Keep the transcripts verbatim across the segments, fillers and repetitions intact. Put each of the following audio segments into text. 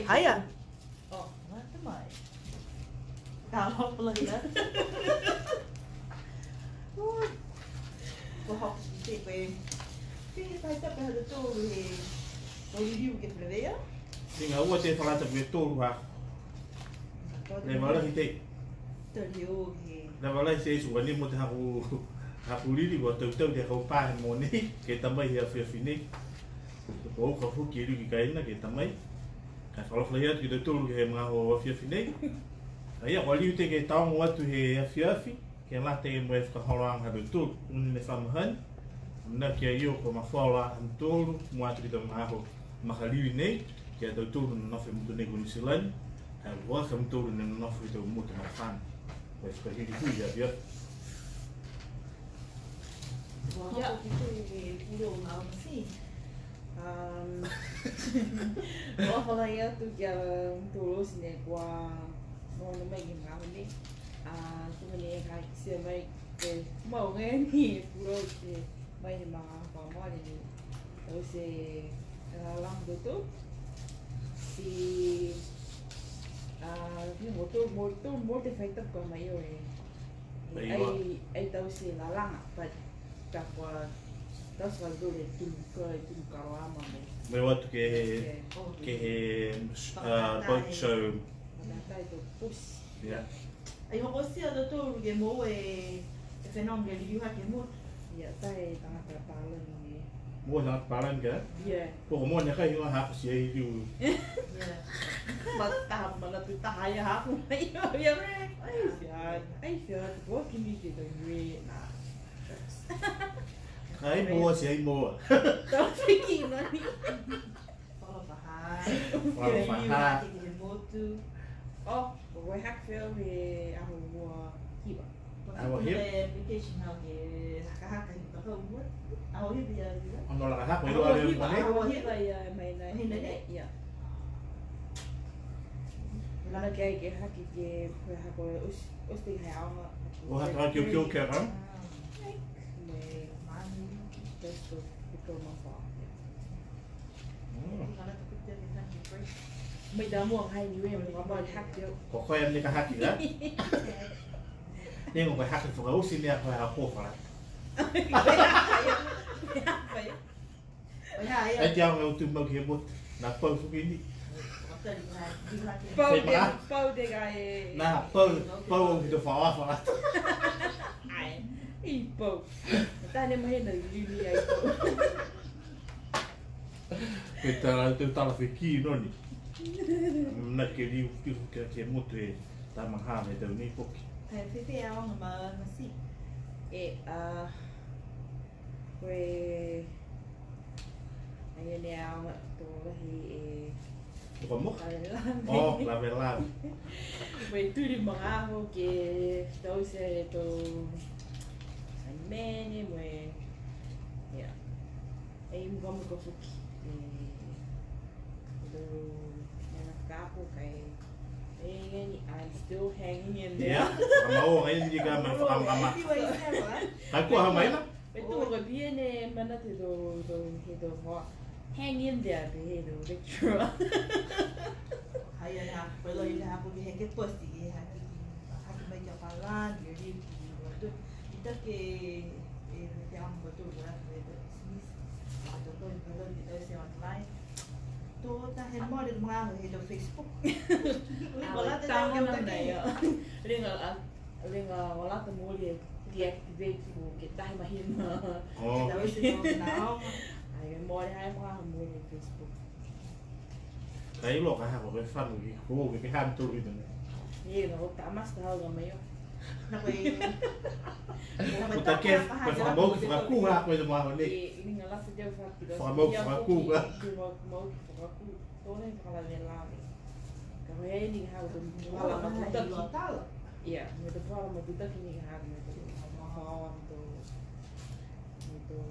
Haia. Oh, lata mai. Ka hopo lahi atu. Ui. Kua hopo ke koe. Pehē fai tapu ha tautolu he tau liliu ke feleveia? Liga ua e tau lata ke tolu ha. Leva lahi e tau. Tau liliu he. Leva lahi e tau, ua ni mo e tau haaku, haaku liliu, ua tautau e tau pā he mogonei, ke ta mai he afiafi nei. Kua uka foki e liu ki kaina ke ta mai. Ka e fakaalofa lahi atu ki a tautolu ke he magaaho afiafi nei. Ia, kua liu tei ke taogo atu he afiafi, ke lata mo e fakaholoaga ha tautolu, ua ni ne fa mahani. Amanaki ai kua mafola ha tautolu, mua atu ke he tau magaaho makalili nei, ki a tautolu ne nonofo he motu nei ko Niu Silani, ha kua ha tautolu ne nonofo he tau motu ma fana. Ko e fakahiliku he afiafi. Ua hopo ki tū he pule o Maumasi. Um, ua fakalahi atu ki a mutolu oti ne kua nono mai ke he magaaho nei. A, tuga ni e ka kitia mai ke mau agaia ni e pule ke mai he magaaho kua mole ni. Taute e lalago ha tautolu. Ti, a, ni mo tautolu, mo tautolu, mo e fai tapu kua mai o e. Ai, ai, taute e lalaga, but ka kua, taute e lalaga e tunu ka, e tunu kaloama mo e. Mo e o atu ke he, ke he, a, boat show. Fakatatai to push. Yeah. Ai hokotia a tautolu ke moua e, e fenoga ke liliu hake e motu. Ia, taha e tagata palagi. Moua e tagata palagi ka? Ia. Ko moua ne kai higoa haaku ti ai liu. Ia. Ma taha manatu taha ia haaku mai ia. Ai, sia, ai, sia, ko kimi ke tau iwe na. Ai moua, ti ai moua. Tau fiki nani. Fakaalofa. Fakaalofa. Ke he motu. Oh, ko e hake feo he aho ua hiva. Aho hiva. Application hau ke hakahaka he tau mua. Aho hiva ia, ia. Ono la ka hako, aho hiva, aho hiva ia mai na. Mahina nei? Ia. Lana ke ai ke hake ke, ko e hako e os-, osi he aoga. O haka ke o ke o ke, ha? Me mani, just to, to go my phone, yeah. Mm. Mai ta mua hai ni we, mo ka mai hake. Ko koe ni ka hake, ha? Ni ko koe hake fakaoti ni a koe ha ko fala. Ai te aoga o tu mau ke he motu, na pau foki ni. Pau te, pau te ka e. Na pau, pau au ki to faafa. Ai, i pau. Tane mai na lili ai pau. Ko e tala, ko e tala fekī noni. Na ke liu, ke, ke, ke motu e tama ha he tau nei foki. Ai, fēfē e aoga ma, ma si. E, a, ko e, ai, e ne aoga to lahi e Mukamuka? Lavelave. Oh, lavelave. Mo e tuli magaaho ke taute e tau saimene, mo e, yeah. Ai mukamuka foki. E, e tau mena fakaako ka e, e, I'm still hanging in there. Yeah. Ka mau, ai ni ka ma, ka ma, ka ma. Ka kua ha mai la? E tau ka pihia ne manatu he tau, tau, he tau hoa. Hang in there, pehē e tau lecturer. Haia la, ko e loa ni la ko e heke posi, ke hake, hake mai ki a palagi, e liu ki a tautolu. I take e, e, te amu ko e tau, ko e tau, Smith. A tau ko e tau, ko e tau se online. To taha e mole, mo e he tau Facebook. Liga lata mo e taha na, ia. Liga, a, liga lata mo e deactivate foki ke taha mahina. Oh. Ke taute mo e na. Ai, mole, ai, mo e Facebook. Ka iloa ka ha ko e fano ki ko ke, ke ha mo e tolu i tane. Ia, no, ta mas ta ha ga mai o. Na ko e. Ko e ta ke, ko e fakamau ki fakakū ha, ko e tau mahina nei. Ia, liga lata tau fakakū. Fakamau ki fakakū ha. Fakamau ki fakakū. Tō nei fakalavelave. Ka ko e ni ha ko e tau puhala matutaki. Ia, mo e tau puhala matutaki ni ha, mo e tau puhala matutaki. Mo e tau,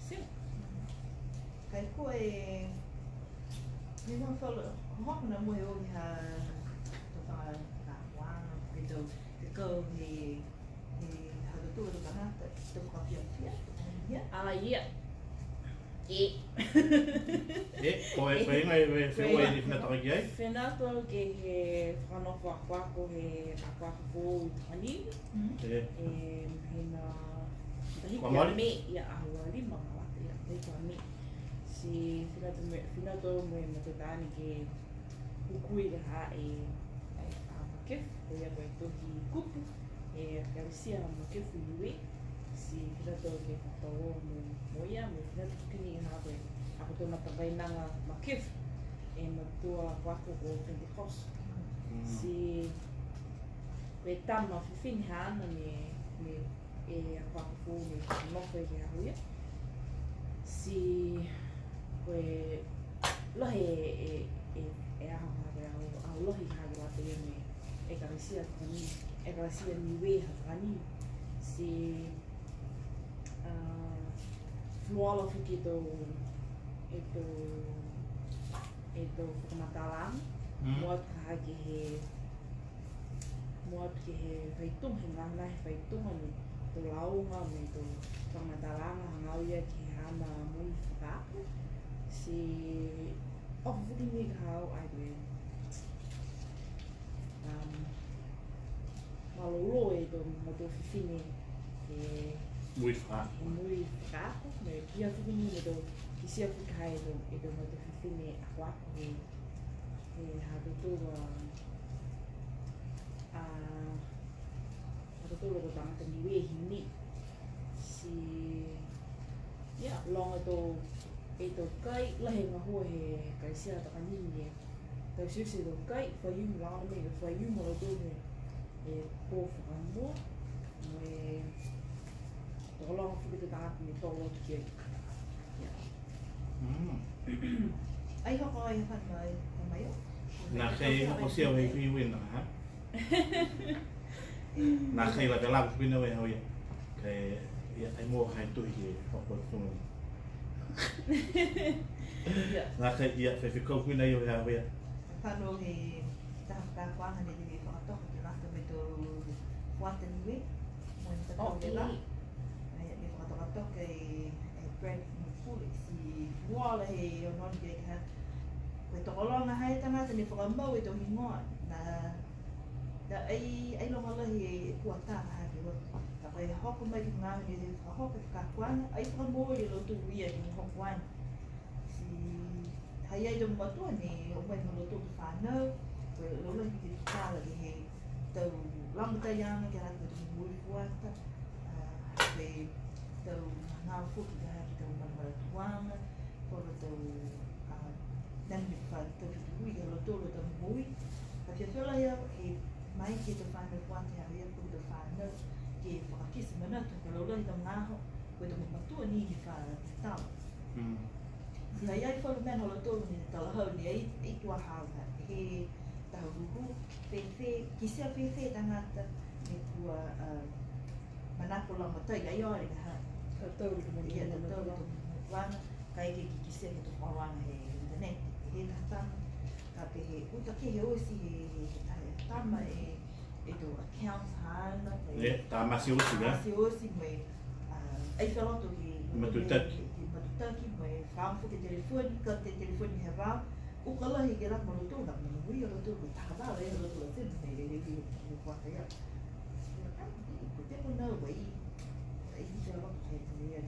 sim. Ka e kua e, ni mo fala, hoko na mo e o ha, tau fakakū, ke tau, ke kau he, he, ha tautolu a tagata, tau fakafiafia, ia. A, ia. E. E, ko e, ko e, ko e, ko e, ko e, ko e, ko e, ko e, ko e, ko e, Fina atu ke he fakanofo akoako he akoako foou i Takanini. E. E, hina, tahi kua mole? Mē, ia aho ua lima, ka lata ia, tahi kua mē. Ti fina atu mo e, fina atu mo e matua taane ke hukui ke he, e, e, a, Makefu, ko ia ko e tohi kupu, e, Ekalesia Makefu Niue, ti fina atu ke fakatau mo, mo ia, mo e fina atu foki ni ha ko e, a ko e tau matakainaga Makefu, e matua akoako ko Pentecost. Mm. Ti, ko e tama fifine haana ne, ne e akoako foou ne nofo ai ke he aho ia. Ti ko e lahi e, e, e, e aho, aho, aho lahi ha ko e lata ia mo e Ekalesia Takanini, Ekalesia Niue ha Takanini. Ti, a, fuluola foki e tau, e tau, e tau fakamatalaaga, mm, mua atu ha ke he Mua atu ke he faitoga, he gahua he faitoga mo e tau lauga mo e tau fakamatalaaga hagaao ia ke he haana moui fakaako. Ti ofo foki ni ka hau ai ko e, um, malolō e tau matua fifine he moui fakaako. He moui fakaako, mo e pihia foki ni mo e tau kitia foki ha e tau, e tau matua fifine akoako he, he ha tautolu a, a, ha tautolu a tau tagata Niue he nei. Ti, ia, loga e tau, e tau kai, lahi e gahua he Ekalesia Takanini e taute e tau kai, fai umu, laga mai ke fai umu a lautolu he, he pō fakamua, mo e tokologa foki e tau tagata ne tolo atu ki ai. Ia. Mm. Ai hoko ai, hoko mai, hoko mai o. Nākai hoko sia o he Niue na, ha? Nākai la ke laku foki ni au e hau ia. Ka e, ia, ai mo hai tohi ke hoko atu foki. Ia. Nākai ia, fai fekau foki ni au e hau ia. Fano he taha fakaakoaga ne fakatoka ke lata mo e tau fuata Niue, mo e tau tau vela. Ai, ne fakatokatoka e, e Brad Mukule, ti fuluola he onoono ke he, ko e tokologa ha e tagata ne fakamau e tau higoa, na, na ai, ai loga lahi e kua taha ha ke loto. Ka ko e hoko mai ke he magaaho ne fakahoko e fakaakoaga, ai fakamooli e lautolu ia ke hoko ane. Ti ha i ai e tau mamatua ne o mai mo lautolu e tau fānau, ko e laulahi ke tutala ke he tau lagomataiaga ke lata mo e tau moui fuata, a, ko e tau gagao foki ke he tau manamanatuaga, ko e tau, a, nani ne fa-, tau fetului ke he lautolu a tau moui. Ka e fiafia lahi au he maeke he tau fānau fuata ha ia, ko e tau fānau ke fakakite manatu, ko e laulahi tau magaaho, ko e tau mamatua ni ne fa tau. Mm. Ti ha i ai falu mena ha lautolu ne talahau ni ai, ai kua hau ha, he taha huhu, fēfē, kitia fēfē tagata ne kua, a, manako lagomatai, ai ole ka ha. Tautolu ke ia, tautolu ke momohuaga, kaeke ke kitia ke he tau fakaakoaga he internet, he taha tama, ka pehē, uta kehe oti he, he, he taha tama e, e tau accounts haana, e, tamate oti, tamate oti, mo e, a, ai fai loto ke, matutaki. Ke, ke matutaki, mo e fakafoou ke telefoni, ka e telefoni he vao, uka lahi ke lata mo lautolu, ka momoui a lautolu, ko e taha vao, e lautolu a tino, e, e, e, e, ko e taha ia. Ai, ko e tau nā vai, ai, fai loto ke, ke, ke, ke,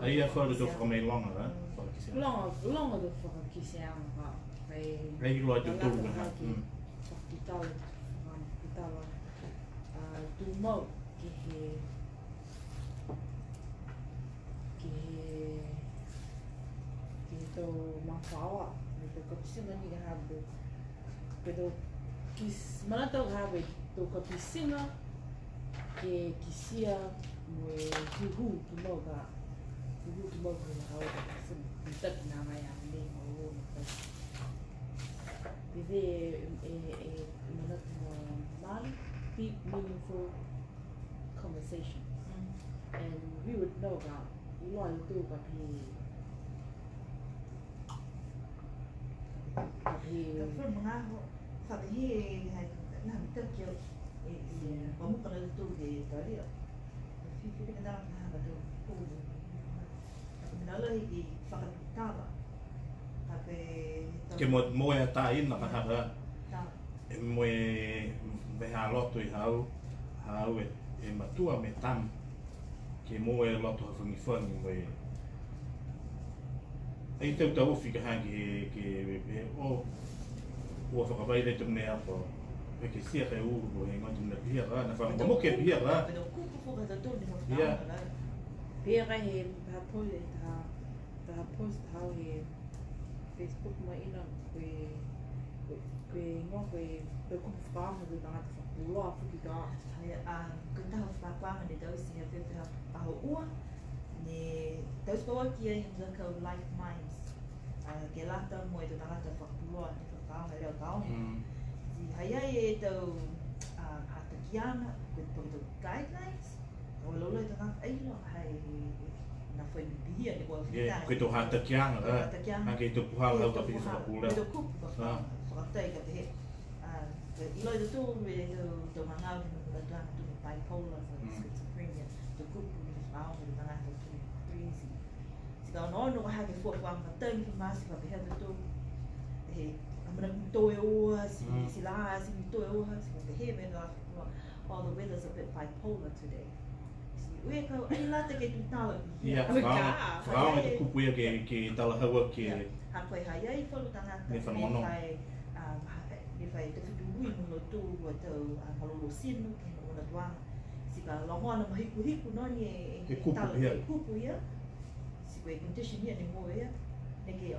Ai a falu tau fakamailoga, ā? Fakakiteaga. Loga, loga tau fakakiteaga, ā. Ai loa tau tau, ā, ke fakakitala, fakakitala, ā, tumau ke he, ke he, ke he tau magafaoa, ke he tau kapitiga ni ka ha ko e tau kis-, manatu au ha ko e tau kapitiga, ke kitia mo e hūhū tumau ka, hūhū tumau ka hau ka kapitiga, mitaki nā ngai a nei mo o na kai. Pehē e, e, e manatu mo Mali, deep, meaningful conversations. Mm. And we would know about, iloa e lautolu ka pehē, ka pehē. Ka pehē magaaho, ka pehē, hai, na, mitaki au, e, e, kua muka na lautolu ke talia. Fifine ka tala ka haka tau kū. Ka mena lahi ke fakatutala. Ka ke Ke mo, mo e tā ina ka haka. Tala. E mo e, mo e ha loto i hau, hau e, e matua mo e tama. Ke mo e loto ha fagifagi mo e. Ai tau tau ofi ka haki he, ke, he, o, ua fakavai le tau mena apa. He ke sia kai ulu ko he ngā tau mena pihia ka, na whakamoke pihia ka. Pe tau kupu foki ha tautolu ne Ia. fakatutala. Pihia ka he, ha post, ha, ha post, ha he Facebook mai ina ko e, ko e, ko e igoa ko e, ko e kupu fakaaoga he tau tagata fakapuloa foki ka. Ia, um, ko e taha fakaaoga ne taute he fefeha aho ua, ne taute pauaki ai he matakau Like Minds, uh, ke lata mo e tau tagata fakapuloa ne fakaaoga he leo ka omi. Mm. Ti ha i ai e tau, um, hatakiaga, ko e tau guidelines, Ko e laulahi tagata ai loa, hai, na fai pihia ni kua Ia, fita. ko e tau hatakiaga, Ko e tau a. hatakiaga. Hake e tau puhala Ko e au tau ka pihia puhala, fakapule. ko e tau kupu ka Ah. fakatai ka pehē. Ah, ka iloa e tautolu e tau, tau gagao he manatu atu he bipolar, ko e Mm. schizophrenia, tau kupu ne fakaaoga e tagata tau crazy. Ti ka onoono ka hake fuafua matagi ka masi ka pehē a tautolu. He, a mena kua tō e oha, ti, Mm. ti la, ti kua tō e oha, ti ka pehē mena la, Oh, the weather's a bit bipolar today. Ti ui e kau, ai lata ke tutala pihia. Ia, Ai, fakaaoga, ka. fakaaoga e Ai. kupu ia ke, ke talahau ke. Ia, ha ko e ha i ai falu tagata Ne fanogonogo. ne fai, um, ha, ne fai tefutului mo lautolu a tau, a, malolō tino, ke he manatuaga. Ti ka logona mahikuhiku noa ni e, e, He e kupu tala, ia. e kupu ia. Ti ko e condition ia ne moua ia, neke,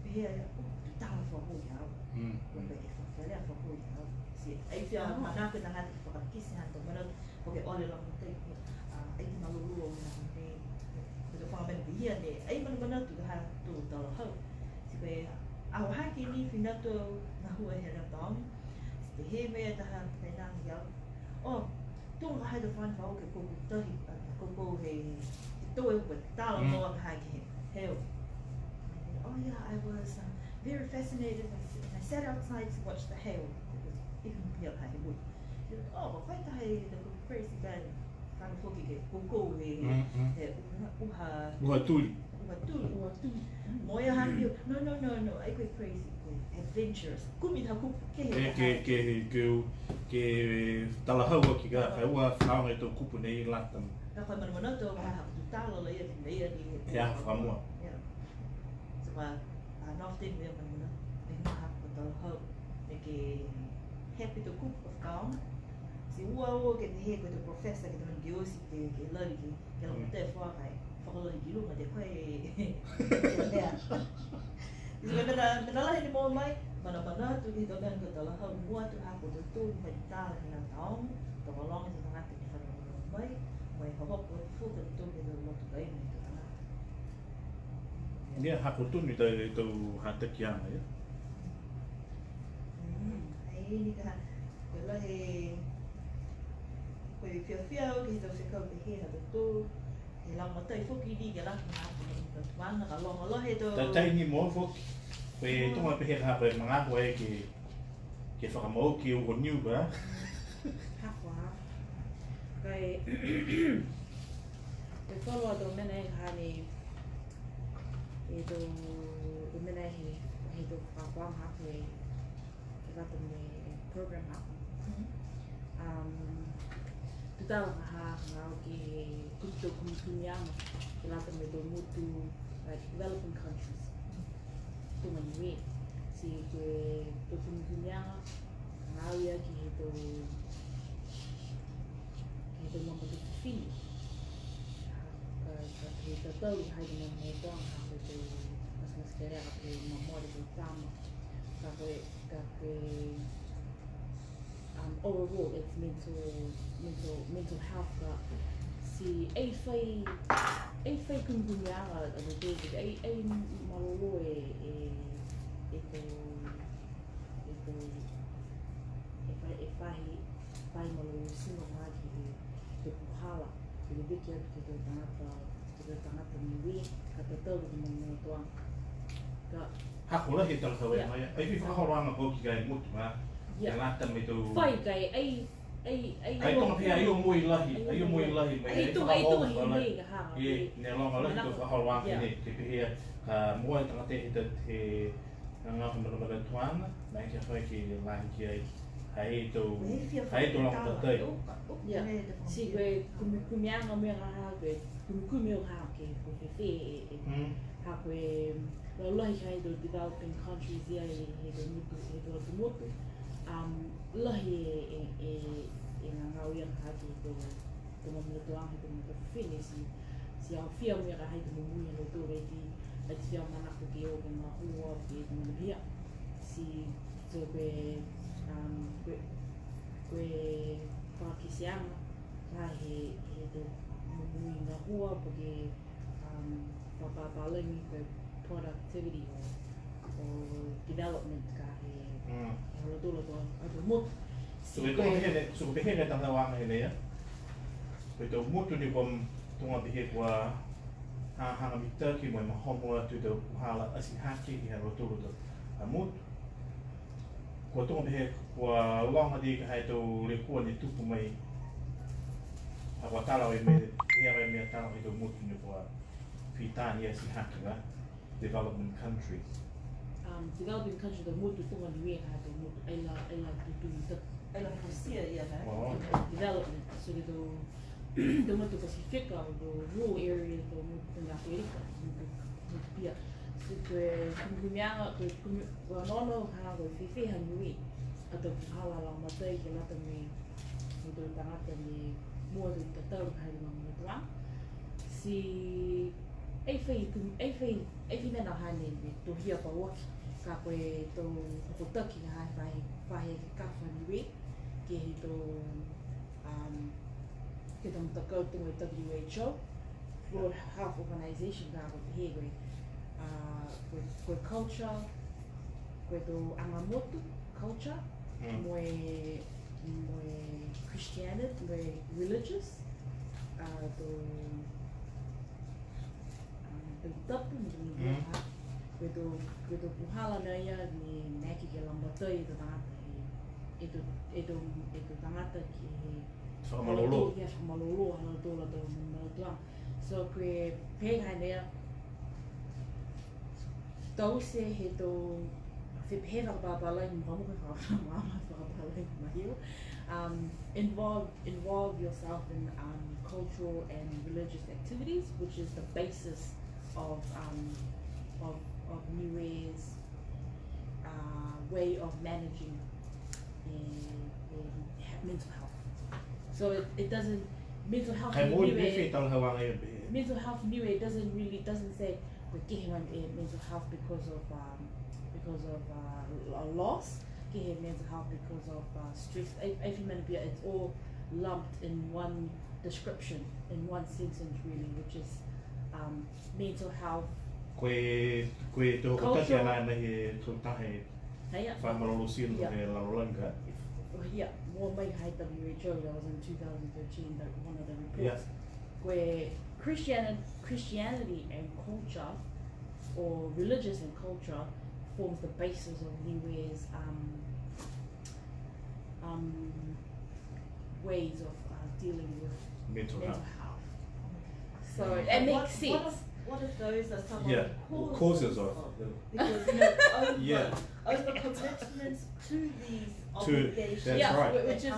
pehē a ia, "Oh, tutala fakahū ia au." Mm, Ko e mm. ke fakakelea fakahū ia au. Ti, ai fia Ah. manako e tagata ke fakakite ha tau manatu, ko e ole loga tei, ah, ai ke malolō au na ne, ko e tau faga mena pihia ne, ai manamanatu ha tau talahau. Ti ko e, aho hake ni fina tau gahua he leo ka omi, ti pehē mai e taha taina ia, Oh, tuga ka ha e tau fānau ke koukou tahi, a, koukou he, he tō e kua tala Mm. noa ka ha ke he, heo. Oh yeah, I was, um, very fascinated. I s-, and I sat outside to watch the hail. It was even pihia ka he motu. Oh, kua fai taha e tau crazy guy, fānau foki ke koukou he, Mm, mm. he uha, uha Uha tuli. Uha tuli. Uha tuli. Mo ia hake, no, no, no, no, ai ko e crazy, ko e adventurous. Kumi taha kupu, ke he Ke, taha. ke, ke, ke, ke talahau aki ka, ka ua fakaaoga e tau kupu nei lata. Ka ko e manamanatu, ka ha ko e tutala la ia, nei ia ni. He aha fakamua. Ia. So ka, a, nofo tei mo ia manamanatu, nei ha ko e talahau, nei ke happy tau kupu ka fakaaoga. Ti ua o ke he ko e tau professor, ke he tau mena ke oti, ke, ke lali, ke Ke lagomatai e fua ka e fakalali ki luga, ti ko e, ko e mena. Ti ko e mena, mena lahi ne moua mai, manamanatu ke he tau mena ka talahau mua atu ha ko e tau tau mena tala he lata omi, tokologa e tau tagata ne fano mai, mo e hohoko atu foki e tau tau mena loto kaina he tau tagata. Ia, ha ko e tonu e tau, tau hatakiaga, ia. Mm, ai ni ka, ko e lahi, ko e fiafia au ke he tau fekau pehē ha tautolu, He lagomatai foki ni ke lata mo e tau tuaga ka loga loa he tau. Tatai ni mo foki. Ko e tuga pehē ka ko e magaaho e ke, ke fakamau ke uho niu ka. Hafo a. Ka e, e falu a tau mena e ka ha ni, e tau, e mena he, he tau fakakoaga ko e Ke lata mo e program ha. Mhm. Um, tutala ka ha, ka o ke he kupu tau kumikumiaga, ke lata mo e tau motu, like, developing countries. Tuga ni e, ti ko e tau kumikumiaga, ka o ia ke he tau, ke he tau mamatua fifine. Ka, ka, ke he tau tau, ha i tau mamatua, ha ko e tau, matamata kelea, ka ko e mamori, ko e tama. Ka ko e, ka ko e, um, overall, it's mental, mental, mental health ka. Ti ai fai, ai fai kumikumiaga, a, a, ai, ai malolō e, e, e tau, e tau, e fai, e fai, fai malolō tino ha ke he, he puhala, ke leveki atu ke he tau tagata, Ko e tau tagata Niue, ka tatau ke he manamanatuaga. Ka. Ha ko e lahi e talahau e mai, ai fai fakaholoaga ko ki ka e motu, ha? Ia. Ke lata mo e tau. Fai ka e, ai, Ai, ai, ai toga pehē, ai o mui lahi, ai o mui lahi, mai ai toga, ai toga he nei ka ha, e, ne loga lahi tau fakaholoaga nei, ke pehē, ka moua e tagata he ta, he gagao manamanatuaga, nākai ke fai ke lahi ki ai, ha i ai tau, ha i ai tau lagomatai. Ia, ti ko e kumi, kumiaga mena ka ha, ko e kumikumi au ha, ke, ko e fēfē, e, e, ha ko e, laulahi ka ha i tau developing countries ia, e, he tau motu, he tau atu motu, um, lahi e, e, e, e gagao ia ka ha ke he tau, tau mamatua, he tau mamatua fifine, ti, ti aofia mo e ka ha i tau momoui ha lautolu, ai ti, ai ti fia manako ke o ke gahua, ke tau mamatua. Ti, so ko e, um, ko e, ko e fakakiteaga, ka ha he, he tau momoui gahua, po ke um, fa, fa, fa, palagi ko e productivity or, or development ka he, he ha lautolu a tau, a tau motu. So ko e toga pehē nei, so ko e pehē nei e talahauaga nei, a? Ko e tau motu ni kua toga pehē kua ha, hagahaga mitaki mo e mahomo atu e tau puhala atihake ke he ha lautolu a tau, a, motu. Kua toga pehē, kua loga ni ka ha e tau lekua ne tupu mai. Ha kua tala e mena, e ha e mena tala e tau motu ne kua fita ni atihake, development countries. Um, developing countries, tau motu toga Niue ka ha tau motu, ai la, ai la tutū mitaki. Ai la fusia ia, ha? Development, so ke tau, tau motu Pasifika, tau rural area, tau motu Tuga Amerika, motu, motu pihia. So ko e kumikumiaga, ko e kumi, Kua onoono ha ko e fēfē ha Niue a tau puhala lagomatai ke lata mo e, mo e tau tagata ne moua tau tatau ka ha i ai e mamatua. Ti ai fai, ai fai, ai fai mena ha ne, ne tohia pauaki, ka ko e tau hokotaki ha e faahi, faahi ekekafo Niue, ke he tau um, ke he tau matakau tuga e W H O, World Health Organization, ka ko e pehē ko e, uh, ko e, ko e culture, ko e tau aga motu, culture, mo e, mo e Christianity, mo e religious, uh, tau, um, tau tapu, mo e tau, ko e tau, ko e tau puhala nei ia, ne maeke ke lagomatai e tau tagata, e, e tau, e tau, e tau tagata ke he Fakamalolō. Ia, fakamalolō, ha lautolu a tau mamatua. So, ko e pehē nei a, taute he tau, he, he fakapapālagi, mo e fakapapālagi, mo e fakapapālagi, mahalo. Um, involve, involve yourself in, um, cultural and religious activities, which is the basis of, um, of, of Niue's uh, way of managing, uh, uh, mental health. So it, it doesn't, mental health Ka e mooli Niue, pehē e talahauaga ia pehē. Mental health Niue doesn't really, doesn't say, ko e kehe mai e mental health because of, um, because of, uh, a loss, kehe mental health because of, uh, stress. Ai, ai fai mena pihia, it's all lumped in one description, in one sentence really, which is, um, mental health. Ko e, ko e tau hokotaki a nā mai he tau taha e fakamalolō tino he lalolagi ka. Ia, moua mai he W H O, that was in two thousand thirteen, the, one of the reports. Ko e Christian-, Christianity and culture, or religious and culture, forms the basis of Niue's, um, um, ways of, uh, dealing with mental health. So it makes sense. What if, what if those are some of the causes of, because, you know, over, over commitment to these obligations that come with, which is,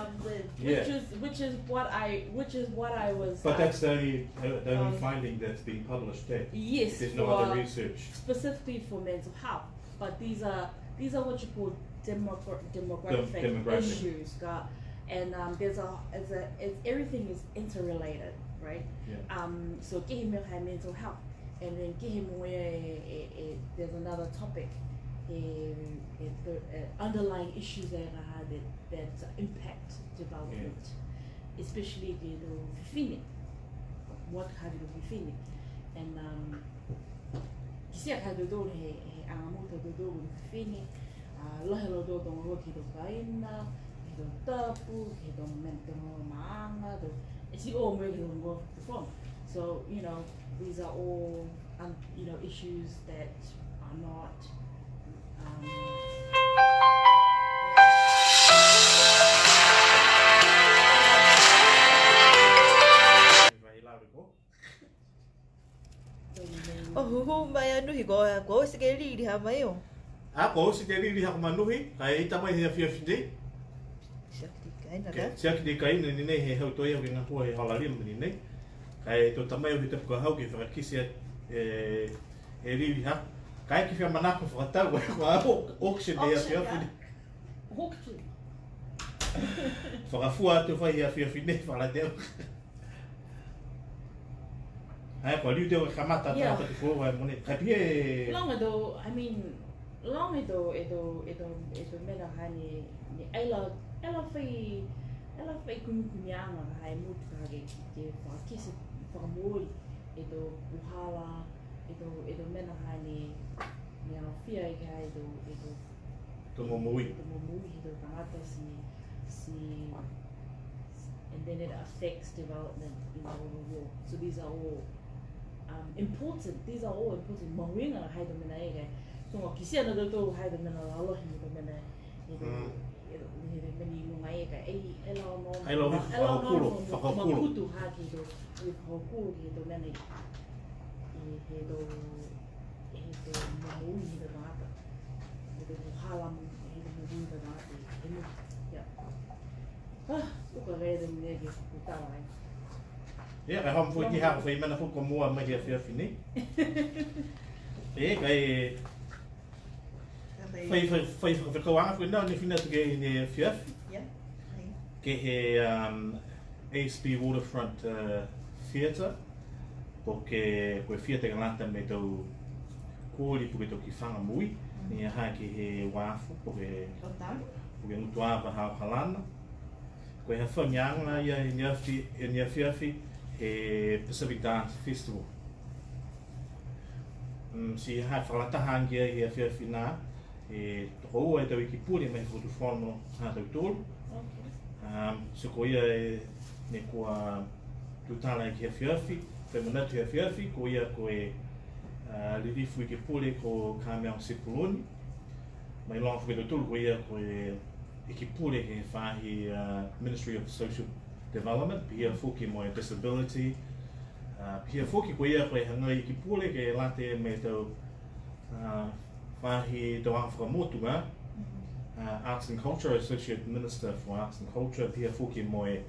which is, which is what I, which is what I was, but that's the only, uh, the only finding that's been published there. Yes, there's no other research specifically for mental health. But these are, these are what you call demogra-, demographic issues, ka, and, um, there's a, it's a, it's, everything is interrelated, right? Um, so kehe mena mental health, and then kehe mo e, e, e, there's another topic, e, e, the, e, underlying issues that, uh, that, that impact development, especially ke he tau fifine, what have you, fifine, and, um, Kitia ka ha tautolu he, he aga motu ha tautolu ko e fifine, a, lahi a lautolu a tau gahua ke he tau kaina, ke he tau tapu, ke he tau mena, tau maaga, tau, e ti o mai ke he tau gahua fakatufono. So, you know, these are all, um, you know, issues that are not, um, Ko, ko oti ke liliha mai o. A, ko oti ke liliha ko Manuhi, ka e ita mai he afiafi nei. Tiaki nei kaina, ke, ka? Tiaki nei kaina ni nei he hau toia ke gahua he hola lima ni nei. Ka e to ta mai o he tapu ka hau ke fakakite e, e liliha. Ka e ke fia manako fakatau, ko e au auction nei he afiafi nei. Auction. Fakafua atu fai he afiafi nei, fakalate au. Ai, kua liu teu kamata, ia, tagata ke foou ai mogonei. Ka e pihia e... Loga e tau, I mean, loga e tau, e tau, e tau, e tau mena ha ne, ne ai la, ai la fai, ai la fai kumikumiaga ha e motu ka ke, ke fakakite, fakamooli e tau puhala, e tau, e tau mena ha ne, ne aofia ai ke he tau, e tau Tau momoui. Tau momoui he tau tagata ti, ti, and then it affects development in the overall. So these are all, um, important, these are all important. Mahuiga ha e tau mena ia ka. So, kitia na tautolu ha e tau mena lalahi mo e tau mena, e tau, mm, e tau, e tau mena i luga ia ka. E, e lau no, ai lau no, e lau no, fakahokulo, no, fakahokulo. Makutu ha ke he tau, e fakahokulo ke he tau mena i, i he tau He tau momoui he tau tagata. He tau puhala mo, he tau momoui he tau tagata. He mo, ia. Ah, uka gai e tau mena ke kutala ai. Ia, ka e hau foki ha ko e fai mena foki kua moua mai he afiafi nei. E, ka e fai, fai, fai, fai fakaaoga foki nā, ne fina atu ke he afiafi. Ia. Ke he, um, East Bay Waterfront, uh, Theatre, po ke, ko e theatre ke lata mo e tau koli, po ke tau kifaga moui, mm, ne ha ke he uafu, po ke, po ke gutuava ha Okalana. Ko e hafagiaga ia he afi, he afiafi, he Pacific Dance Festival. Mm, ti ha fakalataha age he afiafi nā, e tokoua e tau Iki Pule mai he Fakatufono ha tautolu. Ok. Um, so ko ia e, ne kua tutala ke he afiafi, fai manatu he afiafi, ko ia ko e, uh, Lilifu Iki Pule ko Carmel Sepuloni. Mailoga foki e tautolu ko ia ko e Iki Pule he faahi, uh, Ministry of Social Development, pihia foki mo e Disability, uh, pihia foki ko ia ko e hagai Iki Pule ke lata mo e tau, uh, faahi tau aga fakamotu, a, uh, Arts and Culture, Associate Minister for Arts and Culture, pihia foki mo e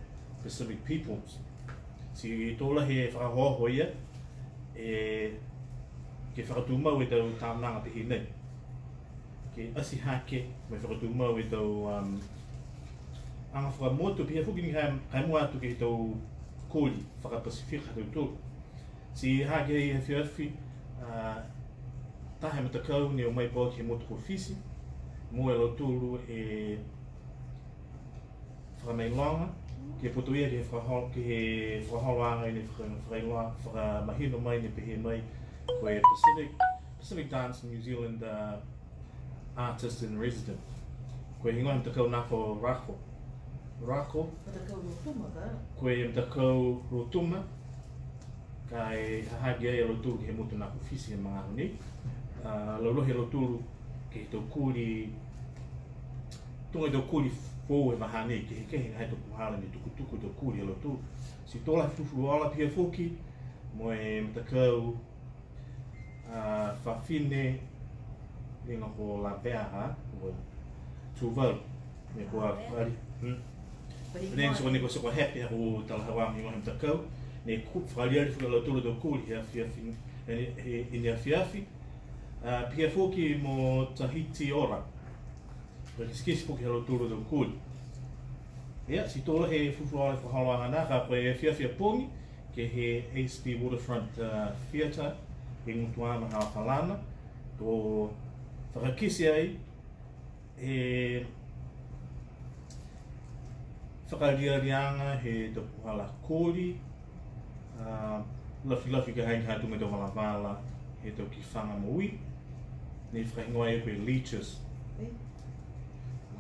Pacific Peoples. Ti to lahi e fakaohooho ia, e, ke fakatumau e tau taonaga pehē nei. Ke ati hake, mo e fakatumau e tau, um, aga fakamotu, pihia foki ni ka e, ka e mua atu ke he tau koli faka-Pasifika ha tautolu. Ti ha ke he afiafi, a, taha e matakau ne o mai pauaki he motu ko Fisi, mo e lautolu e fakamailoga, ke putoia ke he fakaholo, ke he fakaholoaga ne faka-, fakailoa, fakamahino mai ne pehē mai, ko e Pacific, Pacific Dance New Zealand, a, Artist in Residence. Ko e higoa he matakau nā ko Rako. Rako. Matakau Rotuma ka? Ko e matakau Rotuma. Ka e ha ha ki ai a lautolu ke he motu nā ko Fisi he magaaho nei. A, laulahi a lautolu ke he tau koli, tuga e tau koli foou he vahā nei, kehekehe e tau puhala ne tukutuku e tau koli a lautolu. Ti to lahi fulufuluola pihia foki, mo e matakau a, fafine, liga ko Lavea, ha? Ko Tuvalu. Ne kua, Lavea. Fali, hmm? Fali. Ne so ne kua, so kua happy ha ko talahauaga he matakau. Ne kua fakaaliali foki a lautolu tau koli he afiafi, he, he, he afiafi. A, pihia foki mo Tahiti Ora. Ko e kitekite foki ha lautolu tau koli. Ia, ti to lahi e fulufuluola he fakaholoaga nā, ka ko e afiafi a pogi, ke he East Bay Waterfront, uh, Theatre, he gutuava ha Okalana, to fakakite ai e fakaalialiaga he tau puhala koli, a, lafilafi ke he haaku a tau valavala he tau kifaga moui, ne fakahigoa ai ko e leeches.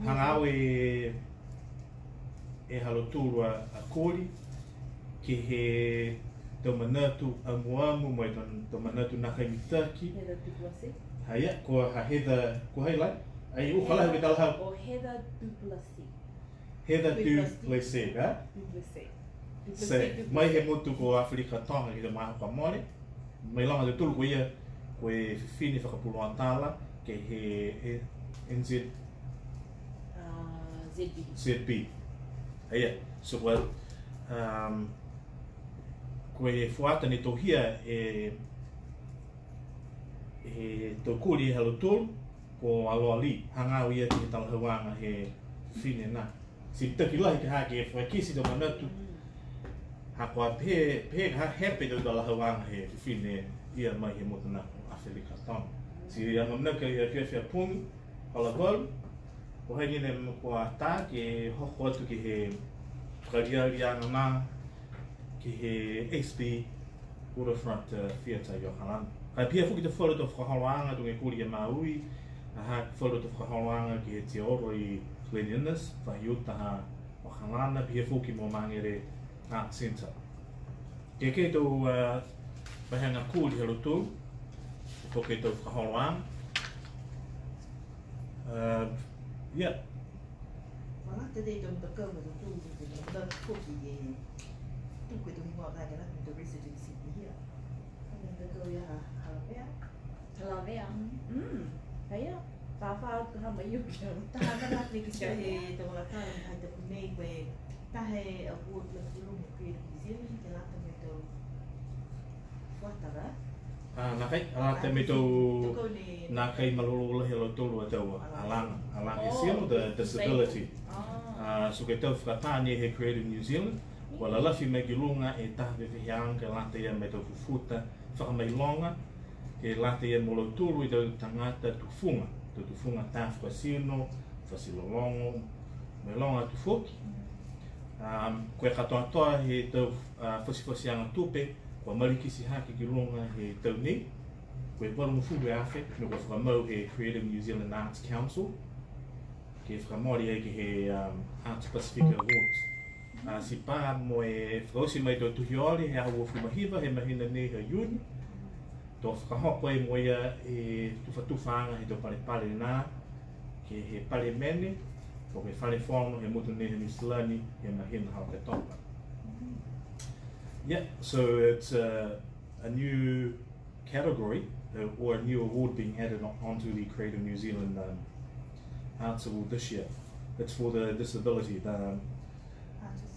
Hagaao e, e ha lautolu a, a koli, ke he tau manatu amuamu, mo e tau, tau manatu nākai mitaki. Heather du Plessis. Haia, ko ha Heather, ko hai lai? Ai, uka lahi ke talahau. Ko Heather du Plessis. Heather du Plessis, ha? Du Plessis. Du Plessis, se, du Plessis. Mai he motu ko Aferika Toga ke he magaaho kua mole. Mailoga a tautolu ko ia Ko e fifine fakapuloa tala ke he, e, N Z, Z B. Z B. Ia, so, well, um, ko e fuata ne tohia e, e tau koli ha lautolu, ko Aloali, hagaao ia ke he talahauaga he fifine na. Ti taki lahi ka ha ke fakakite e tau manatu. Ha kua pehē, pehē ka ha, he pehē e tau talahauaga he fifine ia mai he motu na ko Afelika Tonu. Ti ia manako ia ke fia pogi, hola valu. Ko hai ni ne kua tā ke hoko atu ke he fakalialiaga na, ke he S B Waterfront, uh, Theatre i Okalana. Ka e pihia foki e falu tau fakaholoaga tuga e koli a Maui, ha ha falu tau fakaholoaga ke he tiaolo i Glen Innes, faahi uta ha Okalana, pihia foki mo Māngere Arts Centre. Ke, ke he tau, uh, vahega koli ha lautolu, to ke he tau fakaholoaga. Uh, ia. Kua lata e tau matakau ha lautolu, tau matakau foki ke tuku e tau higoa ka ke lata mo e tau residency pihia. Ko e matakau ia ha, ha Lavea. Talavea. Mm. Ia. Fafau ka ha mai uke. Taha na lata ke he tau lata, hai tapu nei ko e taha e award la tulu mo Creative New Zealand, ke lata mo e tau fuata ka. Ah, nākai, ah, lata mo e tau, nākai malolō lahi a lautolu a tau alaga, alaga he tino, the disability. Ah, so ko e tau fakatā ni he Creative New Zealand, kua lalafi mai ki luga e taha feveheaga ke lata ia mo e tau fufuta fakamailoga, ke lata ia mo lautolu e tau tagata tufuga, tau tufuga tā fakatino, fati lologo, mo e loga atu foki. Um, ko e katoatoa he tau, uh, fatifatiaga tupe, kua malikiti hake ki luga he tau nei, ko e valugofulu e afe, ne kua fakamau he Creative New Zealand Arts Council, ke fakamole ai ke he, um, Arts Pacific Awards. A, ti pā mo e fakaoti mai e tau tuhi ole he aho uafulu ma hiva he mahina nei ha Iuni. To fakahoko ai mo ia e tufatufaaga he tau palepale nā, ke he Palemene, po ke Fale Fono he motu nei ha Niu Silani he mahina ha Oketopa. Yeah, so it's a, a new category, uh, or a new award being added on, onto the Creative New Zealand, um, Arts Award this year. It's for the disability, the, um,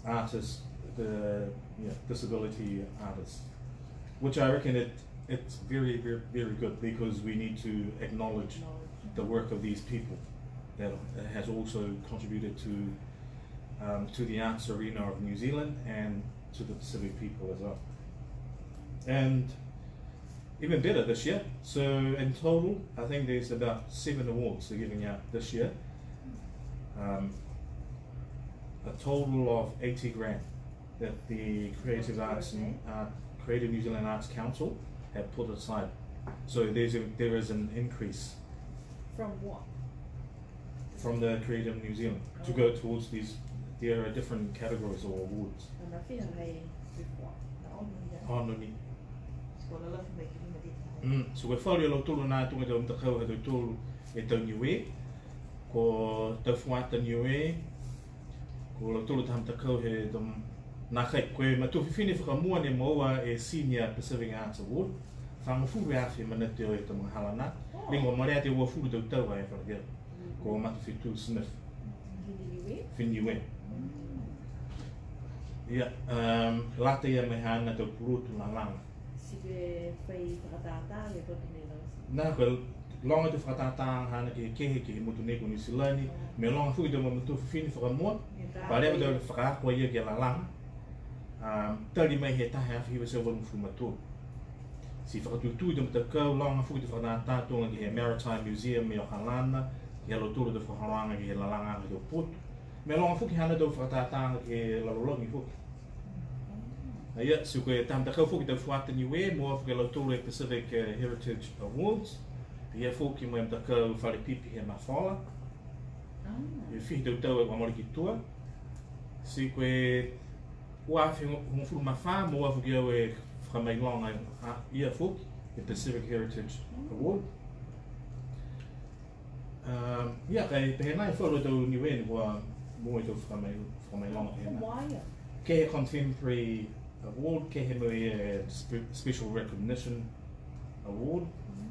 artists, the, yeah, disability artists, which I reckon it, it's very, very, very good because we need to acknowledge the work of these people that has also contributed to, um, to the arts arena of New Zealand and to the Pacific people as well. And even better this year. So in total, I think there's about seven awards they're giving out this year. Um, a total of eighty grand that the Creative Arts and, uh, Creative New Zealand Arts Council have put aside. So there's a, there is an increase. From what? From the Creative New Zealand to go towards these, there are different categories or awards. Ana fiha mai before. Na ono ia. Ono ni. Ko lalafi mai ki lima tita. Mm, so ko e falu ia lautolu nā tuga e tau matakau ha tautolu e tau Niue. Ko tau fuata Niue. Ko lautolu taha matakau he tau, nākai, ko e matua fifine fakamua ne moua e Senior Pacific Arts Award. Fagofulu e afe manatu e tau magahala nā. Liga kua mole atu e uafulu tau tau a e falu ia. Ko Matafetu Smith. Fifine Niue. Fifine Niue. Ia, um, lata ia mo e haana tau pulotu lalaga. Ti ko e fai fakatātā ke lotu nei lau. Nā, ko e loga e tau fakatātā haana ke, ke he, ke he motu nei ko Niu Silani, mo e loga foki e tau matua fifine fakamua, pā leva e tau fakaako a ia ke lalaga. Um, tali mai he taha e afe hiva e teau valugofulu ma tolu. Ti fakatūtū e tau matakau, loga foki e tau fakatātā tuga ke he Maritime Museum i Okalana, ke he ha lautolu a tau fakaholoaga ke he lalagaaga he tau potu. Mo e loga foki haana tau fakatātā ke he lalolagi foki. A ia, ti ko e taha matakau foki tau fuata Niue, moua foki e lautolu e Pacific, eh, Heritage Awards. Pihia foki mo e matakau fale pipi he Mafola. E fiha e tau tau kua mole ki tua. Ti ko e ua afe hogofulu ma fā, moua foki au e fakamailoga, a, ia foki, e Pacific Heritage Award. Um, ia, ka e pehē nai e falu tau Niue ne kua moua e tau fakamai-, fakamailoga pehē nai. Ke he Contemporary Award, ke he mo e, eh, spe-, Special Recognition Award.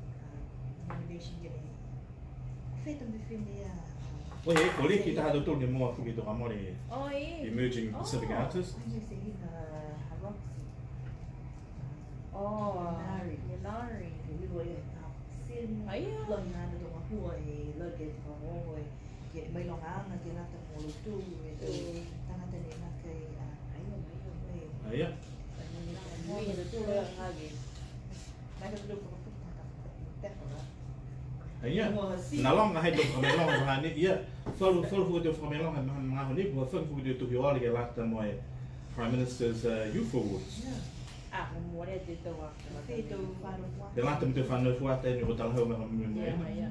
uh, nomination ke he, ko fē tama fifine ia, uh, Oi, e, ko Leki taha tautolu ne moua foki e tau ka mole. Oh, e. Emerging Pacific Artist. Ai, se hina, uh, Roxy. Oh, Minari. Minari. Ke ui ko e, uh, Sin. Ai, ia. Lahi haana tau gahua e, lahi ke fakaohooho e, ke mailogaaga ke lata mo lautolu e tau tagata ne nākai, a, ai, ia, ai, ia. Ai, ia. Ai, ia. Ai, ia. Ai, ia. Ai, ia. Mo si. Nā loga he tau fakamailoga ha nei, ia. Falu, falu foki tau fakamailoga he magaaho nei, kua fai foki tau tohi ole ke lata mo e Prime Minister's, uh, Youth Awards. Ia. A, mo mole te tau a. Ke lata mo e tau fanau fuata. Ke lata mo e tau fanau fuata ne kua talahau mai he magaaho nei. Ia, ia.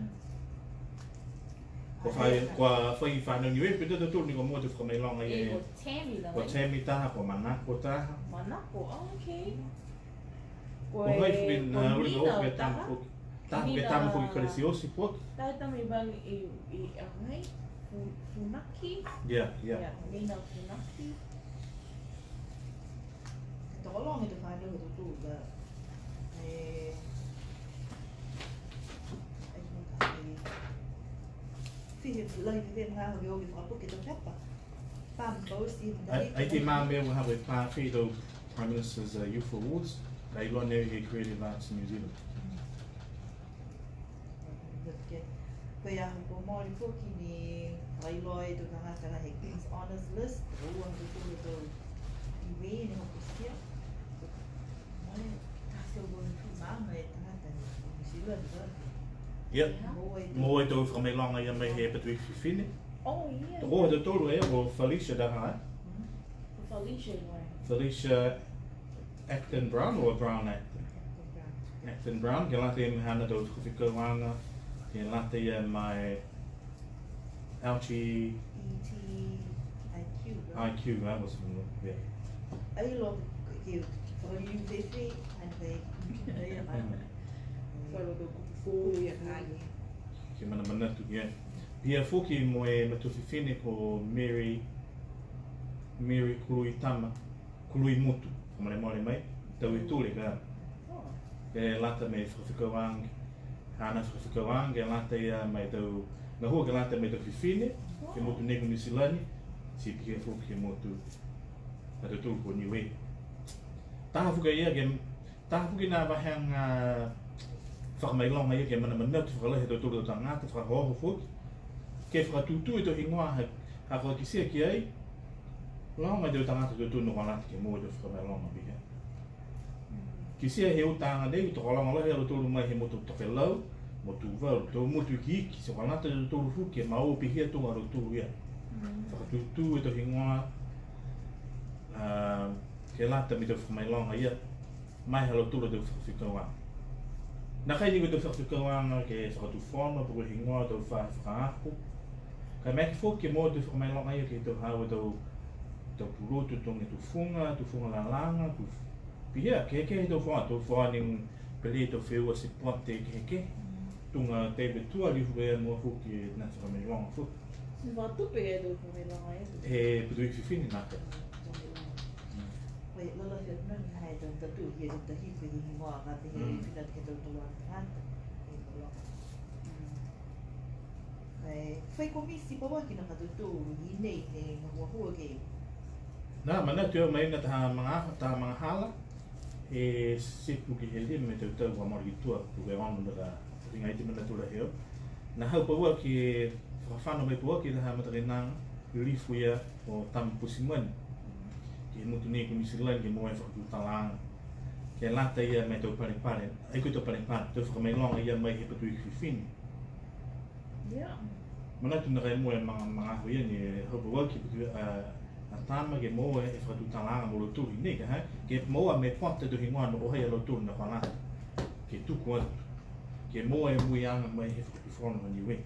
Kua fai, kua fai fanau Niue, pihia tautolu ne kua moua e tau fakamailoga ia. E, ko Tammy la. Ko Tammy taha, ko Manako taha. Manako, oh, okay. Ko hai foki, ko Nina, ko e tama foki, tama foki, Nina, tama foki Kalasiosi foki. Taha tama i vale i, i, a, hai? Fu-, Funaki? Ia, ia. Ia, Nina Funaki. Tokologa e tau fanau ha tautolu ka. E, ai, mo ka, e, fiha, lahi fiha e magaaho ke o ke fakapuke e tau pepa. Ai, ai, ti ma mea ua ha ko e pā fē tau Prime Minister's, uh, Youth Awards, ka iloa nei he Creative Arts New Zealand. Ko e aho kua mole foki ne fakailoa e tau tagata he Queen's Honours List, ua ha tautolu tau Niue ne hokotia. Ia. Mo e tau fakamailoga ia mai he Patuiki Fifine. Oh, ia. Tokologa ha tautolu e, ko Felicia taha, e? Ko Felicia, right. Felicia Acton Brown or Brown Acton? Acton Brown, ke lata ia mo e haana tau fakafekauaga, ke lata ia mo e L G B T I Q, right? I Q, that was, yeah. Ai loa ke, ke fakaliliu fēfē, ai fē, ai, ai. Mm. Fakaliliu fēfē, ai. Ke manamanatu, yeah. Pihia foki mo e matua fifine ko Mary, Mary Kuluitama. Kuluimotu, fakamolemole mai, tau e tule ka. Oh. Ke lata mo e fakafekauaga, haana fakafekauaga, ke lata ia mo e tau, gahua ke lata mo e tau fifine, ke he motu nei ko Niu Silani, ti pihia foki ke he motu ha tautolu ko Niue. Taha foki a ia ke, taha foki a vahega fakamailoga ia ke manamanatu fakalahi ha tautolu tau tagata, fakaohooho foki. Ke fakatūtū e tau higoa ha, ha kua kitia ki ai, loga e tau tagata tūtū ne kua lata ke moua e tau fakamailoga pihia. Kitia he utaaga nei, tokologa lahi a lautolu mai he motu tokelau, mo Tuvalu, tau motu ikiiki, ti kua lata a lautolu foki ke moua pihia tuga a lautolu ia. Fakatūtū e tau higoa, a, ke lata mo e tau fakamailoga ia. Mai ha lautolu a tau fakafekauaga. Nākai ni ko e tau fakafekauaga ke fakatufono, po ko e higoa tau faahi fakaako. Ka e maeke foki ke moua e tau fakamailoga ia ke he tau haau a tau, tau pulotu, tuga e tufuga, tufuga lalaga, ko e pihia, kehekehe e tau faahi, tau faahi ni pele tau feua sipote kehekehe. Tuga David Tua, liu foki e mua foki e nā fakamailoga foki. Ti fakatupe e tau fakamailoga e. He Patuiki Fifine nākai. Ko e lalafi atu nā ni ha e tau tatu, ia tau tahi, ko e higoa ka pehē e fina ke tau tau tagata. E tau loga. Ka e fai komiti pauaki nā ka tau tau i nei, ne gahuahua ke. Nā, manatu au mai nā taha maga, taha magahala. E tipu ke he lima e tau tau kua mole ki tua, ko e ono nā ka ringa i te manatu lahi au. Nā hau pauaki, fakafano mai pauaki taha matakainaga, lilifu ia ko Tama Pusimani. Ke he motu nei ko Niu Silani ke moua e fakatutalaaga. Ke lata ia mo e tau palepale, ai ko e tau palepale, tau fakamailoga ia mai he Patuiki Fifine. Ia. Manatu nākai moua e maga, magaaho ia ne hau pauaki e Patuiki, a, a Tama ke moua e fakatutalaaga mo lautolu nei ka ha, ke moua mo e pota e tau higoa ne ko hai a lautolu ne kua lata. Ke tuku atu. Ke moua e muiaga mai he fakatufono ha Niue.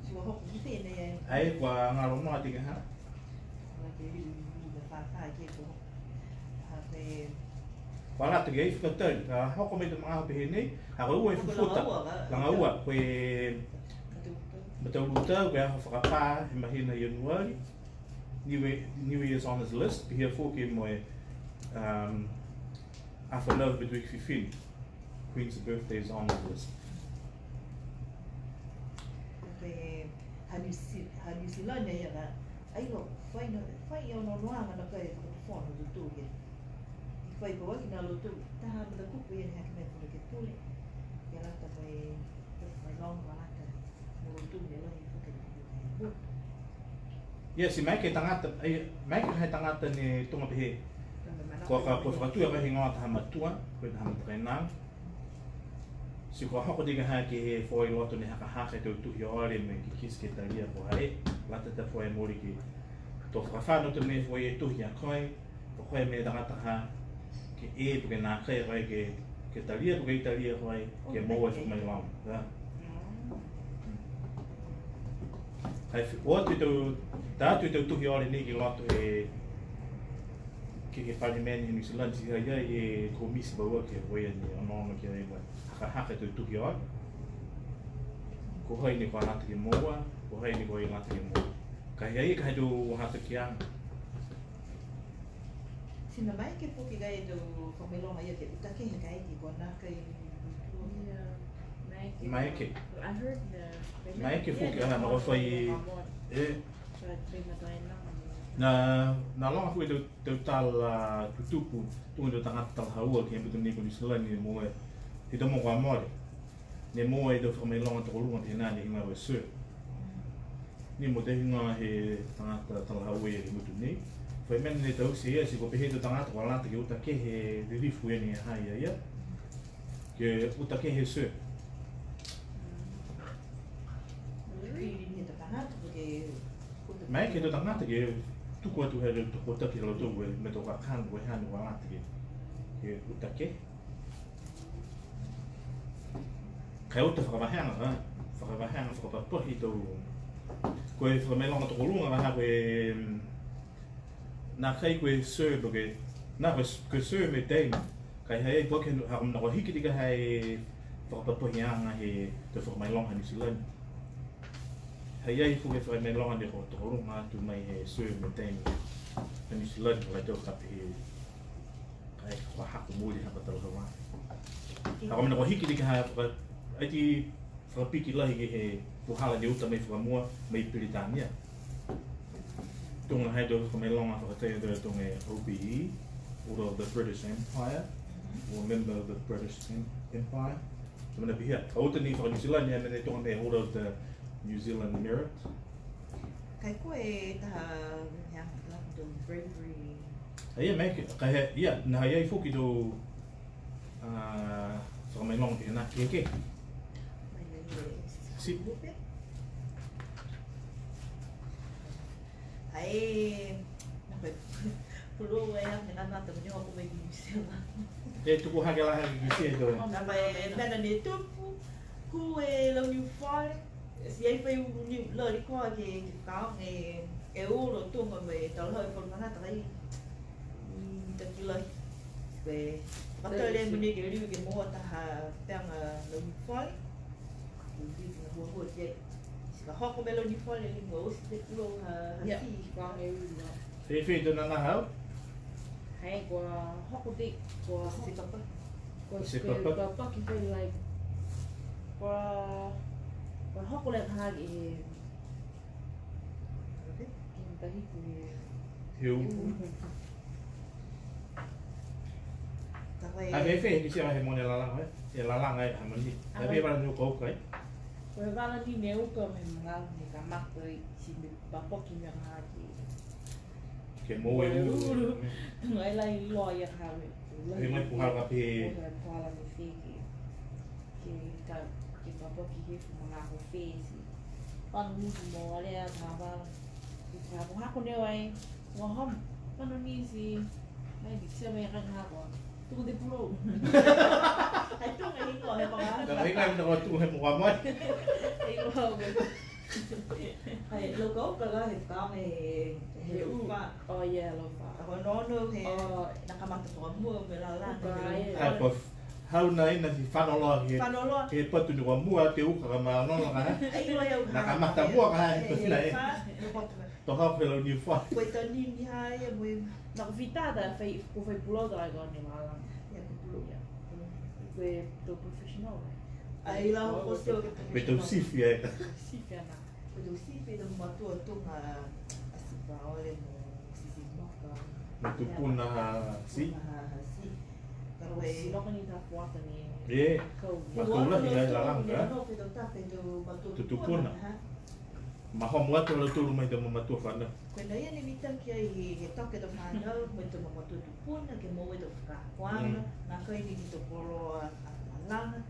Ti kua hoko ki fē nei ai? Ai kua galo noa ti ka ha. Kua ke liu liu ka fa fa ke ko. Ha ke Kua lata ke ai fakatali, ka hoko mai e tau magaaho pehē nei, ha ko e ua e fufuta. Laga ua, ka. Laga ua, ko e mataulu tau, ko e aho fakapā he mahina Ianuari, Niue, New Year's Honours List, pihia foki mo e, um, aho fanau he Patuiki Fifine, Queen's Birthday's Honours List. Ko e ha Niu Si-, ha Niu Silani ia ka, ai lo, fai no, fai ia onoonoaga nākai fakatufono tūtū ia. I fai pauaki nā lautolu, taha matakupu ia ne hake mai pule ke pule, ia lata ko e, ko e fai loga lata, mo lautolu ne lahi foki e motu. Ia, ti maeke e tagata, ai, maeke e tagata ne tuga pehē. Kua ka, kua fakatū e higoa taha matua, ko e taha matakainaga. Ti kua hoko ti ka ha ke he foʻi loto ne hakahaka e tau tohi ole mo e kikite ke talia ko hai, lata ta foʻi mole ke to fakafano to me foʻi e tohi a koe, ko koe mo e tagata ha, ke e po ke nākai a koe ke, ke talia po ke talia koe, ke moua e fakamailoga. Ai, o atu e tau, ta atu e tau tohi ole nei ki loto he, ke he Palemene he Niu Silani, ti ha ha i ai e komiti pauaki he koe ne onoono ki ai mo e hakahaka e tau tohi ole. Ko hai ne kua lata ke moua, ko hai ne kua lata ke moua. Ka e ha ha i ai ka ha ha i ai e tau hatakiaga. Ti na maeke foki ka e tau fakamailoga ia ke uta kehe ka e ti kua nākai. Ia, maeke. Maeke. I heard the, maeke foki, a, na kua fai, e. But they must line up. Na, na loga foki e tau, tau tala tutupu, tuga e tau tagata talahaua ke he motu nei ko Niu Silani mo e, he tau mogo kua mole. Ne moua e tau fakamailoga tokoluga pehē nā ne higoa ko e Sir. Ni mo e higoa he tagata talahaua ia he motu nei. Fai mena ne taute ia, ti kua pehē e tau tagata kua lata ke uta kehe e lilifu ia ne ha ha i ai ia. Ke uta kehe e Sir. Maeke e tau tagata ke tuku atu he tau takitaki ha lautolu, mo e tau kakano, mo e hane kua lata ke, ke uta kehe. Ka e uta fakavaheaga, ha? Fakavaheaga, fakapapahi tau. Ko e fakamailoga tokoluga, ha, ko e, mm, nākai ko e Sir, po ke, nā ko e, ko e Sir mo e Dame. Ka e ha ha i ai foki, ha ko e mena kua hiki ti ka ha e fakapapahiaga he tau fakamailoga Niu Silani. Ha ha i ai foki e fakamailoga ne kua tokoluga atu mai he Sir mo e Dame ha Niu Silani, ka e tau ka pehē. Ai, kua hako muli haka talahaua. Ka ko e mena kua hiki ti ka ha faka-, ai ti fakapiki lahi ke he puhala ne uta mai fakamua, mai Peritania. Tuga ha e tau fakamailoga fakatatai tuga e O B E, Order of the British Empire, or member of the British Em-, Empire. Ko e mena pihia, ka uta ni faka-Niu Silani, e mena tuga mo e Order of the New Zealand Merit. Ka e ko e taha, hea, la tau bravery. Ia, mo e, ka e, ia, nā, ha i ai foki tau, a, fakamailoga ke nā, ke, ke. Mai nei e, si. Ai, nā koe, pulou e, nā, nā, nā, tau mena ko mai ki New Zealand. E tuku hake la hake ki New Zealand. Nā koe, mena ne tupu, kū e lau niu fale. Ti ai fai ulu niu lali koa ke, ke fakaaoga e, e ulo tuga mo e talahau e falu tagata kai. Mitaki lahi. Ko e, matau lē mogonei ke liu ke moua taha pega lau niu fale. Ke liu ke huahua ki ai. Ti ka hoko mai lau niu fale, liu oti e pulou ha, ha ti. Fakaaoga e ulo. Fēfē tau nānā hau? Hei, kua hoko ti, kua hoko. Kua se papa. Kua se papa. Kua papaki fai lai. Kua, kua hoko leva hake he, he matahiku he. He uku. He uku. Ka fai. A fēfē, kitia he mogonei lalaga, e? E lalaga e, ha mani. A fēfē vala ne uka uka, e? Ko e vala ni ne uka he magaaho ne kamata ai, ti me papaki mena hake. Ke moua e ulu. Tuga e lahi loa ia ka mena. He mai puhala ka pehē. He mai puhala ka pehē ke, ke ka, ke papaki he magaaho fē ti. Fano ni ti mo alea ka vala. Ke ka mo hako ne wai. Mo hom. Fano ni ti. Ai, ni tia mai ka hako. Tuku e pulou. Ai, tuku e hiko he magaaho. Ka mai ka tuku he magaaho mai. Ai, loa. Ai, loa ka uka la he fakaaoga he, he uka. Oh, yeah, lofa. Ka ko e onoono he, nā kamata fakamua mo e lalaga. Uka, yeah. Ai, ko e hau nai na ti fano loa he, fano loa. He patu ne kua mua atu e uka ka ma onoono ka. Ai, loa e uka. Nā kamata mua ka he patu nai. He uka, he patu nai. To hau he lau niu fale. Ko e tau ni ni ha ia mo e. Nā ko e fita ta fai, ko e fai pulou ta ai ko e ne lalaga. Ia, ko e pulou. Ia. Ko e tau professional, right? Ai, la ko e tau professional. Ko e tau sifi, ai. Sifi ana. Ko e tau sifi, tau matua tuga a Sipa Ole mo Sisi Moka. Mo e tupuna ha si. Tupuna ha, ha si. Ka ko e. Ti loka ni ta fuata ni. E. Kau. Matua lahi, ai, lalaga. Ko e tau tape, tau matua tupuna, ha. Mahomo atu a lautolu mai tau mamatua fanau. Ko e nā ia ne mitaki ai he, he toke tau fanau, mo e tau mamatua tupuna, ke moua e tau fakaakoaga, nākai ni ke tau koloa a, a lalaga,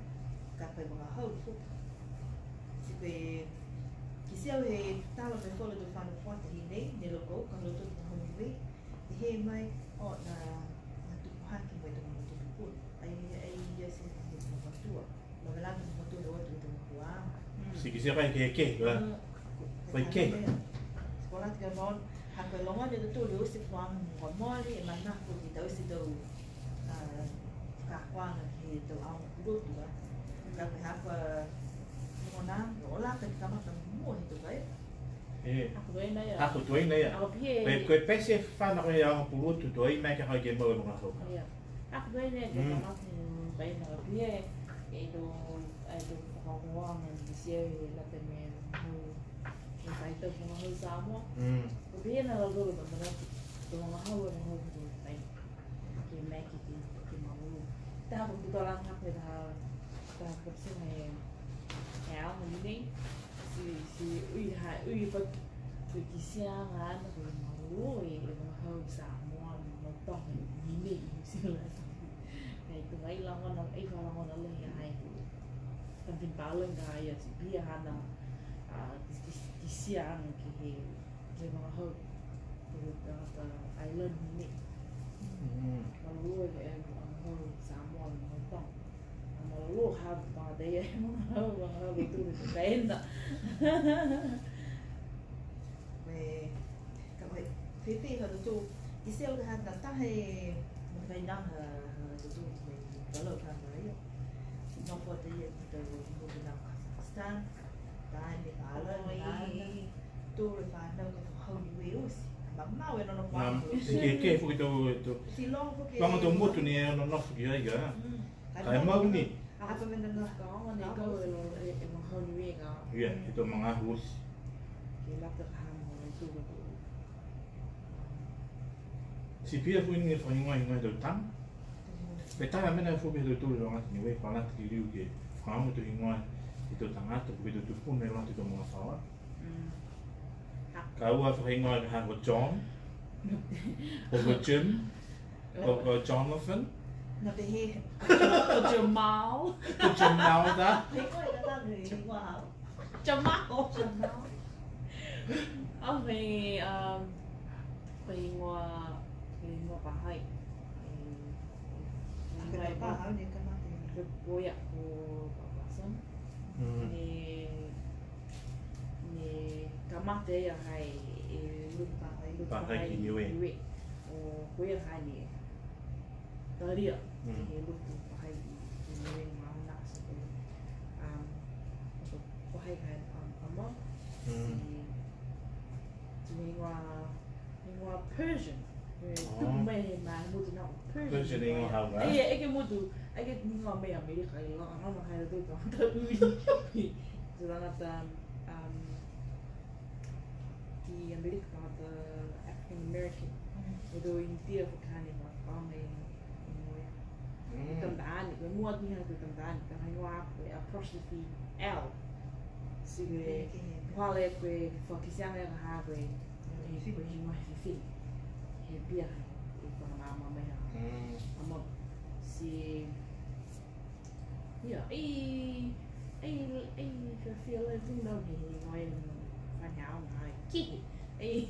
ka fai vagahau foki. Ti ko e, kitia au he tala mo e falu tau fanau fuata hinei, ne loka uka ha lautolu vagahau Niue, he mai, o, na, na tupu hake mo e tau mamatua tupuna. Ai, ai, ia se he mamatua. Ti kitia kai ke, ke, la. Fai ke. Ko la te ka non, ha ko e loga ne tautolu e oti e faahi gahua mole, e manako ke taute e tau, a, fakaakoaga ke he tau aoga pulotu, a. Ka ko e ha ko e loga na, o la ka kamata mua he tau kai. E. Ako tuai na ia. Ako tuai na ia. Ako pihia. Ko e, ko e pete e fana ko e aoga pulotu, tuai na ke hau ke mau e vagahau. Ia. Ako pihia ne, ke kamata, mm, fai na pihia, e tau, e tau fakaakoaga ne kitia e lata mo e vagahau, mo e fai tau vagahau Samoa. Mm. Ko pihia na lautolu tau manatu, tau vagahau, vagahau, vagahau, fai. Ke maeke ke, ke malolō. Taha ko e tau lā hake taha, taha ko e tino e, e aoga ni nei. Ti, ti ui ha, ui pa, ko e kitiaaga ana ko e malolō e, e vagahau Samoa, mo e toga ni nei i New Zealand. Ka e tuga e logona, e fakalogona lahi ai. Ka pihia palagi ka ia ti pihia haana, a, ki, ki, kitiaaga ke he, ke he vagahau. Ko e tagata island ni nei. Mm. Malolō e, e vagahau Samoa, vagahau Toga. Malolō ha ko e tagata ia, e vagahau, vagahau ko e tū, ko e kaina. Ko e, ka ko e, fēfē ha tautolu, kitia au ha taha e, mo e kaina ha, ha tautolu, mo e tautolu ka ia. Nofo atu ia ki tau motu nā Kazakhstan, taane, Nepal, Nepal, tolu e fanau ka fakahau Niue oti. Mamao e nonofo. Nā, e ke, ke foki tau, tau. Ti loga foki e. Loga tau motu ne nonofo ki ai ka. Mm. Ka e mau ni. A ka mena na. Ka oga ne kau e lo, e, e fakahau Niue ka. Ia, e tau magaaho oti. Ke lata ka ha mo e tau. Ti pihia foki ni e fakahigoa, higoa he tau tama. Ko e taha mena foki he tautolu e loga Niue, kua lata ke liu ke fakaaoga e tau higoa, He tau tagata, po ke tau tupuna i loto he tau magafaoa. Mm. Ka ua fakahigoa ha ko John, po ko Jim, po ko Jonathan. Na pehē. Ko Jamal. Ko Jamal ta. He ko e tata he higoa hau. Jamal. Jamal. Au he, um, ko e higoa, ko e higoa Pahai. E, e, ko e higoa Pahai ne kamata. Ko ia ko Papa Sam. Mm. Ne, ne kamata ia ha e, e lotu Pahai, lotu Pahai Pahai ki Niue. Niue. O, ko ia ha ne talia, mm, he lotu Pahai i, i Niue ma ona aso ko, um, ko Pahai ha, um, ama. Mm. Ti, ti higoa, higoa Persian. E, oh, tuku mai he ma, motu na o Persian. Persian e higoa hau, e? Ia, eke motu, eke higoa mai Amerika, i loga, loga hai lotu ka, ka ui. Ti tagata, um, ki Amerika, tagata African American. Mm. He tau India ko e ha ne ma, ma mai, mai. Mm. Tama taane, ko e mua atu ni ha ko e tama taane, ka e higoa ko e apostrophe L. Ti ko e, ke, ke, ke. Puhala ko e fakakiteaga ka ha ko e, mm, e, ko e higoa he fifine. He pihia, e fakamaama mai ha. Mm. Ama, ti, ia, e, e, e, ka fia lai tu nau he higoa e, fane au ngai. Kehe. E.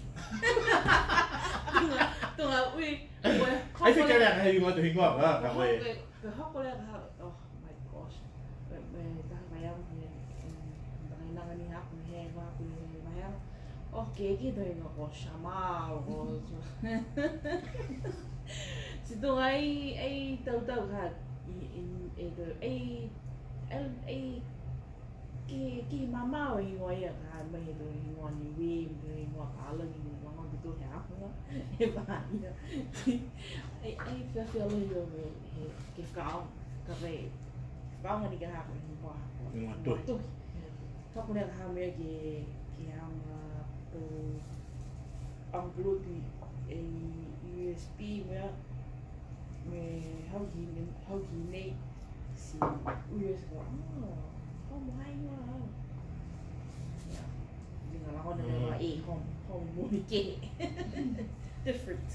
Tuga, tuga, ui, ui, ai, fika lea ka he higoa tau higoa, ka, ka, ko e. Ko e, ko e hoko lea ka, oh my gosh. Ko e, ko e taha kai au he, mm, taha inaga ni haaku, he, haaku he, he, he, oh, ke, ke taha higoa ko Shama, o, ti tuga ai, ai, tau, tau ka, i, i, e, tau, ai, ai, ai, Ke, ke mamao e higoa ia ka mai he tau higoa Niue, he tau higoa palagi, he higoa ke tau he aho, he vahā ia. Ai, ai, fiafia lahi au he, he, ke fakaaoga, ka fai, fakaaoga ni ke he aho, he higoa, higoa tohi. Tohi. Hoko nei ka ha mea ke, ke aoga tau, aoga pulotu e U S B mea, mo e hau ki, hau ki nei, ti ui atu ko, oh, oh, mo e higoa. Ia. Liga la hona, mm, e, home, home mo e kehe. Different.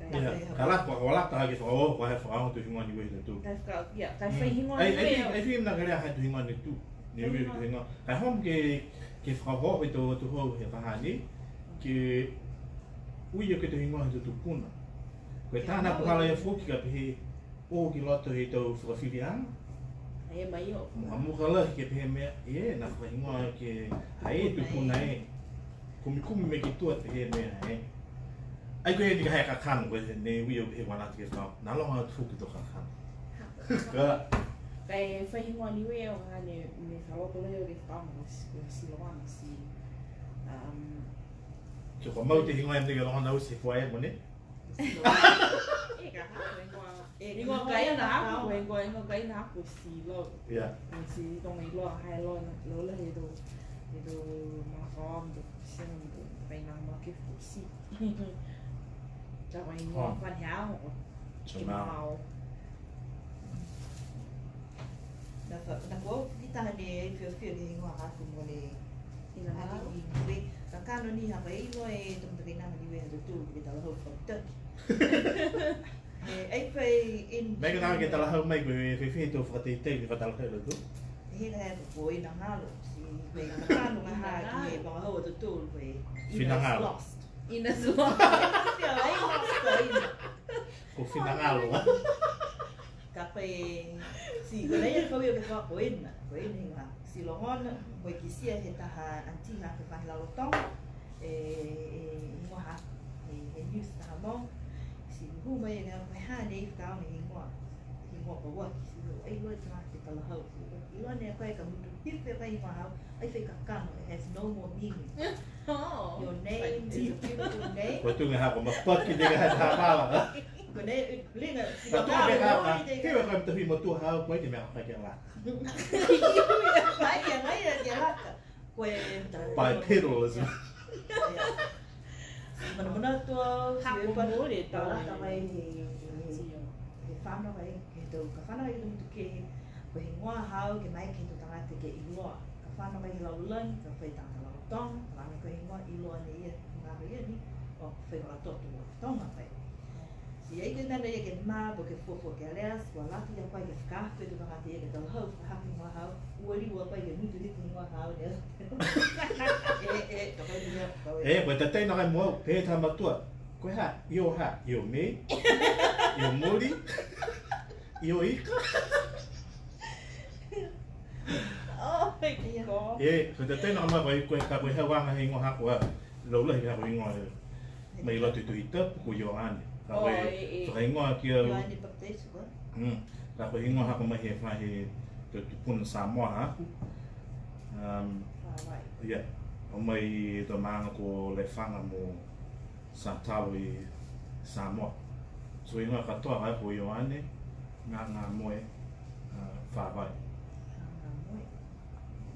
Ia, ka la, kua, kua lata hake fakaohooho, kua he fakaaoga tau higoa Niue he tau. Ka e faka-, ia, ka e fai higoa Niue. Ai, ai, ai, fai mena ka lea ha tau higoa ne tū. Niue, Niue. Tau higoa. Ka e home ke, ke fakaohooho e tau atu hau he vahā nei, ke ui aki e tau higoa he tau tupuna. Ko e taha puhala ia foki ka pehē, o ki loto he tau fakafiliaga. He mai o. Mukamuka lahi ke pehē mena, e, na fakahigoa ke, ha e tupuna e. Kumikumi mai ki tua pehē mena, e. Ai ko e ni ka he kakano, ko e ne ui au pehē kua lata ke fakaohooho. Na loga atu foki e tau kakano. Ka. Ka e fai higoa Niue au ha ne, ne fakaloto lahi au ke fakaohooho, ko e, ko e Siloana, ti, um, so kua mau e higoa e mena ke loga na usi fua e mo ne? E ka ha, e kua, e kua kaina aku, e kua, e kua kaina aku Silo. Ia. Ti toga iloa, ha iloa, iloa he tau, he tau magafaoa, he tau sino, he tau kaina ma ke fusi. Ka ko e higoa fale au, Jamal. Jamal. Na fa-, na kua au foki taha ne fiafia ke he higoa haaku mo e Finagalo. Ati i Niue, kakano ni ha ko e iloa e tau matakainaga Niue ha tautolu ke talahau fakamitaki. E, ai fai in. Mai ka ke talahau mai ko e fēfē tau fakateitei ke talahau e lautolu. He ka he ko Finagalo, ti ko e kakano ka ha ke vagahau a tautolu ko e Finagalo. Lost. Ina sua. Ai lost, ai. Ko Finagalo, a. Ka ko e, ti, ko e laia fau ia ke fai ko ena, ko ena higoa. Ti logona, ko e kitia he taha aunty ha ko e faahi lalotoga, e, e, higoa ha, e, e news taha mogo. Ti hū mai e ko e ha ne fakaoga e higoa, higoa pauaki, ti, ai loa e taha ke talahau, ti, iloa ne koe ka mutu hifo e higoa hau, ai fai kakano, it has no more meaning. Oh. Your name is a beautiful name. Ko e tuga ha ko e mapaki ne ka ha pala. Ko ne, liga, ti ka tuga ka, ka, ka, ke wa ka mata hui matua ha, ko e te mea ka ke la. Ai, ai, ai, ai, ai, ka. Ko e ta-, bipedalism. Ia. Manamanatu au, ha, ti ko e pa-, mole, ta-, ta mai he, he, he fano mai, he tau, ka fano mai he tau motu kehe. Ko e higoa haau ke maeke he tau tagata ke iloa. Ka fano mai he lalolagi, ka fai tagata lolotoga, ka fano ko e higoa iloa ni ia, magaaho ia ni, o fai vala toto ua Toga fai. Ia, i ai ke mena ia ke mā, po ke fuafua kelea, kua lata ia koe ke fakaako e tau tagata ia ke talahau, fakahako e higoa haau, ua liu a koe ke gutu hifo e higoa haau, ne. E, e, ka fai ia, ka fai. E, ko e tatai nakai mo au, pehē e tau matua. Ko e hā, io hā, io mei, io moli, io ika. Oh my God. E, ko e tatai nakai mo au, ko e, ka ko e hau aga he higoa haaku a, laulahi haaku higoa e. Mai loto he Tohi Tapu ko Ioane. Ka ko e, oh, e, e. Fakahigoa ki au. Ioane Papatiso, ko e? Mm. Ka ko e higoa haaku mai he faahi tau tupuna Samoa haaku. Um, Hawaii. Ia. O mai he tau maaga ko Lefaga mo Satalo i Samoa. So higoa katoa ka ko Ioane, Gagamoe, uh, Favai. Gagamoe.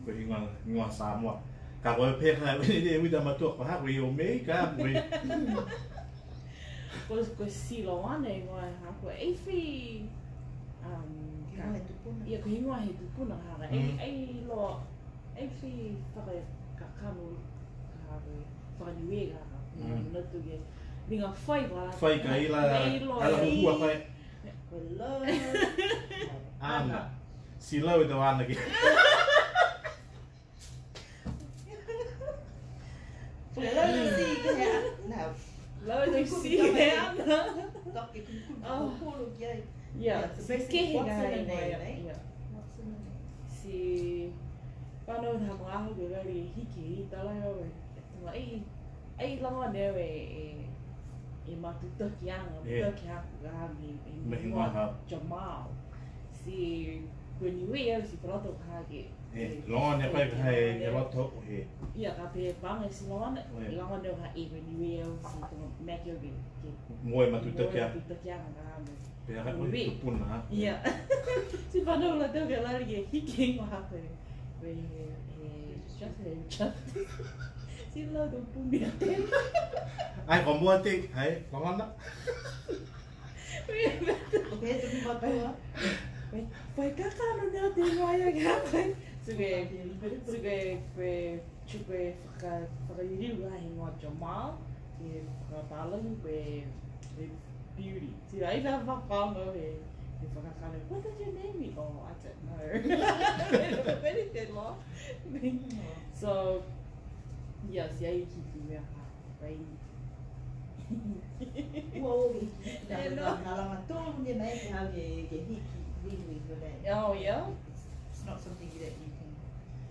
Ko e higoa, higoa Samoa. Ka ko e pehē ka, e, e, e, uta matua ko haaku, io mei ka, ko e. Ko, ko Siloane e higoa haaku, e fai, um, higoa he tupuna. Ia, ko e higoa he tupuna haaku, e, mm, e lo, e fai fakakakano haaku, fakaniue haaku, mm, manatu ke liga fai ka. Fai ka i la, e lo, a la e hukua fai. Ko e la. Ana. Ana. Ti lau e tau ana ke. Ko e lau e tau ti ke he ana. Lau e tau ti ke he ana. Toke kumikumi, oh, kolo ki ai. Ia, yeah, so ti basically, ke he what's in the name, eh? Yeah. What's in the name? Ti, fano ha magaaho ke lali hiki i tala e au e. Ai, ai, loga ne e, e, e matutakiaga, e, matutakiaga, e, e, mo e higoa ha Jamal. Ti ko e Niue au ti fakaloto hake. E, e, loga ne e, fai e, he, e, he loto o he. Ia, ka pehē paga ti loga ne, e, loga ne ha e ko e Niue au ti ko e mea ke, ke, ke. Mo e matutakiaga. Mo e matutakiaga, ka mo e. Pehē ka ko e tupuna, ha? Ia. Ti fano la tau ke lali ke hiki mo ha ko e. Ko e, e, just, e, just. Ti la tau pumi a te. Ai, ko mua te, ai, ko ngana. Ko e, ko e, ko e kakano ne a te mai a ka. Ti ko e, ti ko e, ko e, Ti ko e faka-, fakaliliu a higoa Jamal, ke fakapālagi ko e, ko e beauty. Ti ai la fakapālagi he, he fakakalo, "What did you name me?" "Oh, I don't know." Very good law. So, yes, ia i ki ki mea ha, right? Ua o hiki, na, na, na laga tolu ne mai ke hau ke, ke hiki, win, win, win. Oh, yeah? It's not something that you can.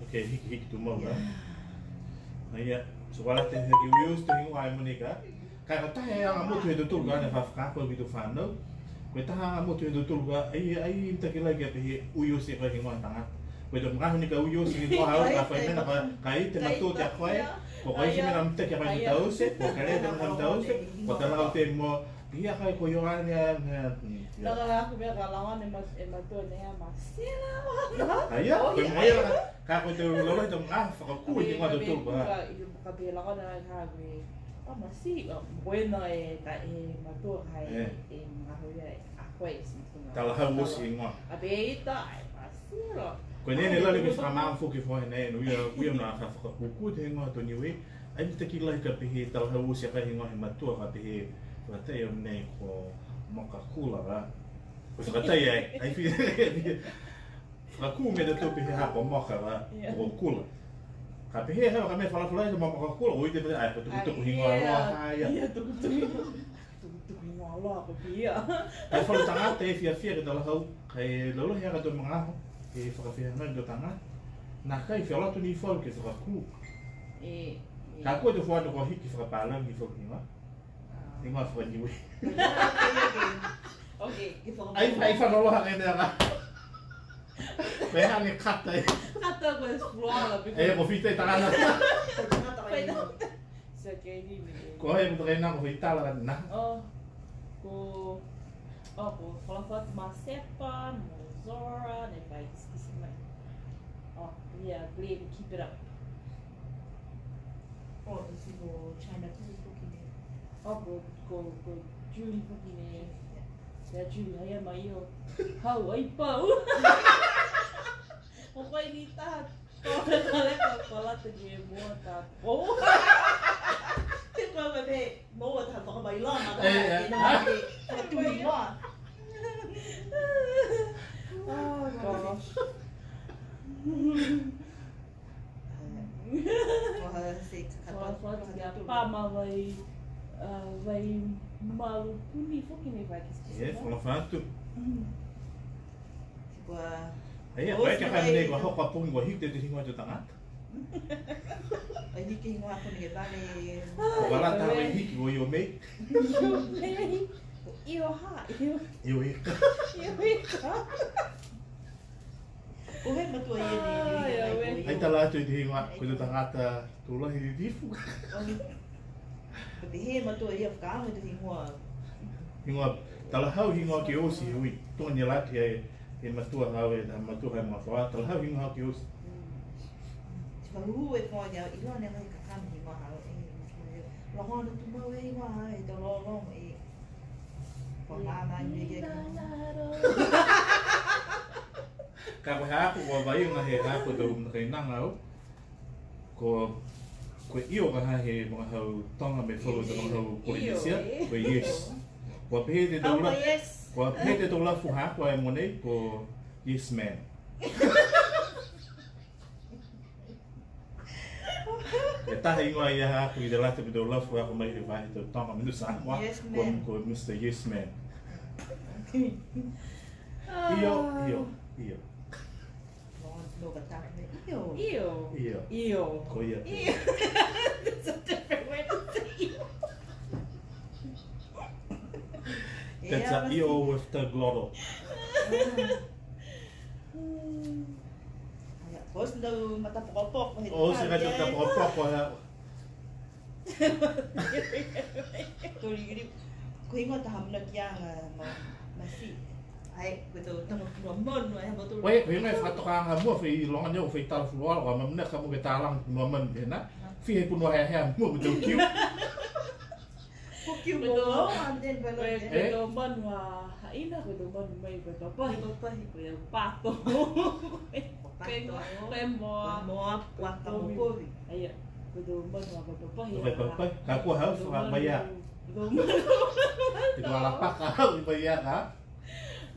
Okay, hiki, hiki tumau, ka? Ia. So, ua la te hiki wheels, te higoa ai mo nei ka? Ka, ka taha e aga motu he tautolu ka, ne fa-, fakaako ki tau fanau. Ko e taha aga motu he tautolu ka, ai, ai mitaki lahi ke pehē ui oti e koe higoa he tagata. Ko e tau magaaho ni ka ui oti e higoa hau, ka fai mena ka, ka ite matua ki a koe, ko koe ti mena mitaki a koe ni taute, ko Kale te mena taute, ko Talau te mo, Ia kai ko Ioane a, ne, ne, ia. Laga aku mea ka laga ne ma-, e matua ne a Masila. A ia, ko e mo ia, ka ko e tau laulahi tau, a, fakakū e higoa tautolu, a. Ka, ka pehē laga ne ka ko e, a, Masi, a, ko e na e, ka e matua kai, e, e mahu ia, a, ko e si. Talahau oti e higoa. A pehē ita, a, Masila. Ko e nei ne lali ko e fakamau foki foki nei, no ia, ia na ka fakakūkū te higoa to Niue. Ai mitaki lahi ka pehē talahau oti a ka higoa he matua ka pehē fakatai au nei ko Moka Kula, ka. Ko e fakatai ai, ai fi-, fakakū mena tau pehē ha ko Moka, ka, ko Kula. Ka pehē ha ka mena falafala ai ko Moka Kula, oi te pehē ai, ko tukutuku higoa loa, ha, ia. Ia, tukutuku. Tukutuku higoa loa ko ia. Ai falu tagata e fiafia ke talahau, ka e laulahi a ka tau magaaho, e fakafehagai tau tagata. Nākai fia loto ni falu ke fakakū. E, e. Ka ko e tau fano kua hiki fakapālagi falu higoa. A. Higoa faka-Niue. Okay, okay. Ai, ai fano loa e mena ka. Mena ne kata e. Kata ko e flora, because e, ko fita e tagata. Ko e tagata. So, kei ni me. Ko e mo tagata ko fai tala na. Oh, ko, oh, ko Falafa Masepa, mo Zora, ne fai, excuse me. Oh, yeah, glad to keep it up. Oh, is he go China too, cooking it? Oh, ko, ko, ko Julie foki ne. Ia Julie, haia mai o. Hau, ai pau. Ko koe ni taha, ko koe ka leka, kua lata ke moua taha. Te kua ma pe, moua taha fakamailona, taha, e, e, e, no, e, fakatuhi loa. Oh, gosh. Kua ha se katoa, kua ha se katoa. Pā ma vai, a, vai malu puni foki nei vai kisikisi. Yes, mo fatu. Mm. Kua. Ai, a, ko e ka fai nei, kua hoko a pogi, kua hiki e higoa he tau tagata. Ai, hiki higoa a pogi ke vale. Kua lata e hiki, ko Io Mei. Io Mei. Ko Io ha, Io. Io Ika. Io Ika. Ko e matua ia ni, ni, ni, ai, tala atu e higoa, ko e tau tagata tulahi lilifu. Ko e he matua ia fakaaoga e higoa. Higoa, talahau higoa ke oti he ui. Tuga ni lata he, he matua hau e, matua hau e matua, talahau higoa hau ke oti. Mm. Ti ka hū e fua ia, iloa ne mai kakano higoa hau e, matua ia. Logona tumau e higoa hau e, tau lologo e. Kua nānā ni ke. Ka ko e haaku, kua vaiaga he haaku tau makainaga au. Ko, ko e Io ka ha he vagahau Toga mo e falu tau vagahau Polynesia, ko e yes. Kua pehē e tau la-, kua pehē e tau lafu haaku a mogonei, ko yes man. E taha higoa ia haaku i te lata mo e tau lafu haaku mai he vahā he tau Toga mo e Samoa, ko, ko Mister Yes Man. Io, io, io. Io. Io. Io. Ko ia. Io. That's a different way to say io. That's a io with the glottal. Ia, o si nau matapokopoko he. O si nau matapokopoko he. Ko e, ko e, ko e higoa taha mena ki a ma, ma si. Ai, ko e tau tama punua manu, ai, ha mautolu. Ko e, ko e higoa e fakatokaaga mua, fai loga ni au, fai tala fuluola, ko e mena ka mo e talaga punua manu, he na. Fiha e punua heahea mua, mo e tau kiu. Ko kiu mo, and then, ko e, ko e tau manu a haina, ko e tau manu mai, ko e papahi. Ko e papahi. Ko e pato. Ko e pato. Ko e moa. Ko e moa, puaka mo kovi. Aia, ko e tau manu a papahi. Ko e papahi. Ka kua hau, ko e tau manu, fakamai a. Ko e tau manu. Ko e tau alapaka hau, mai a, ha?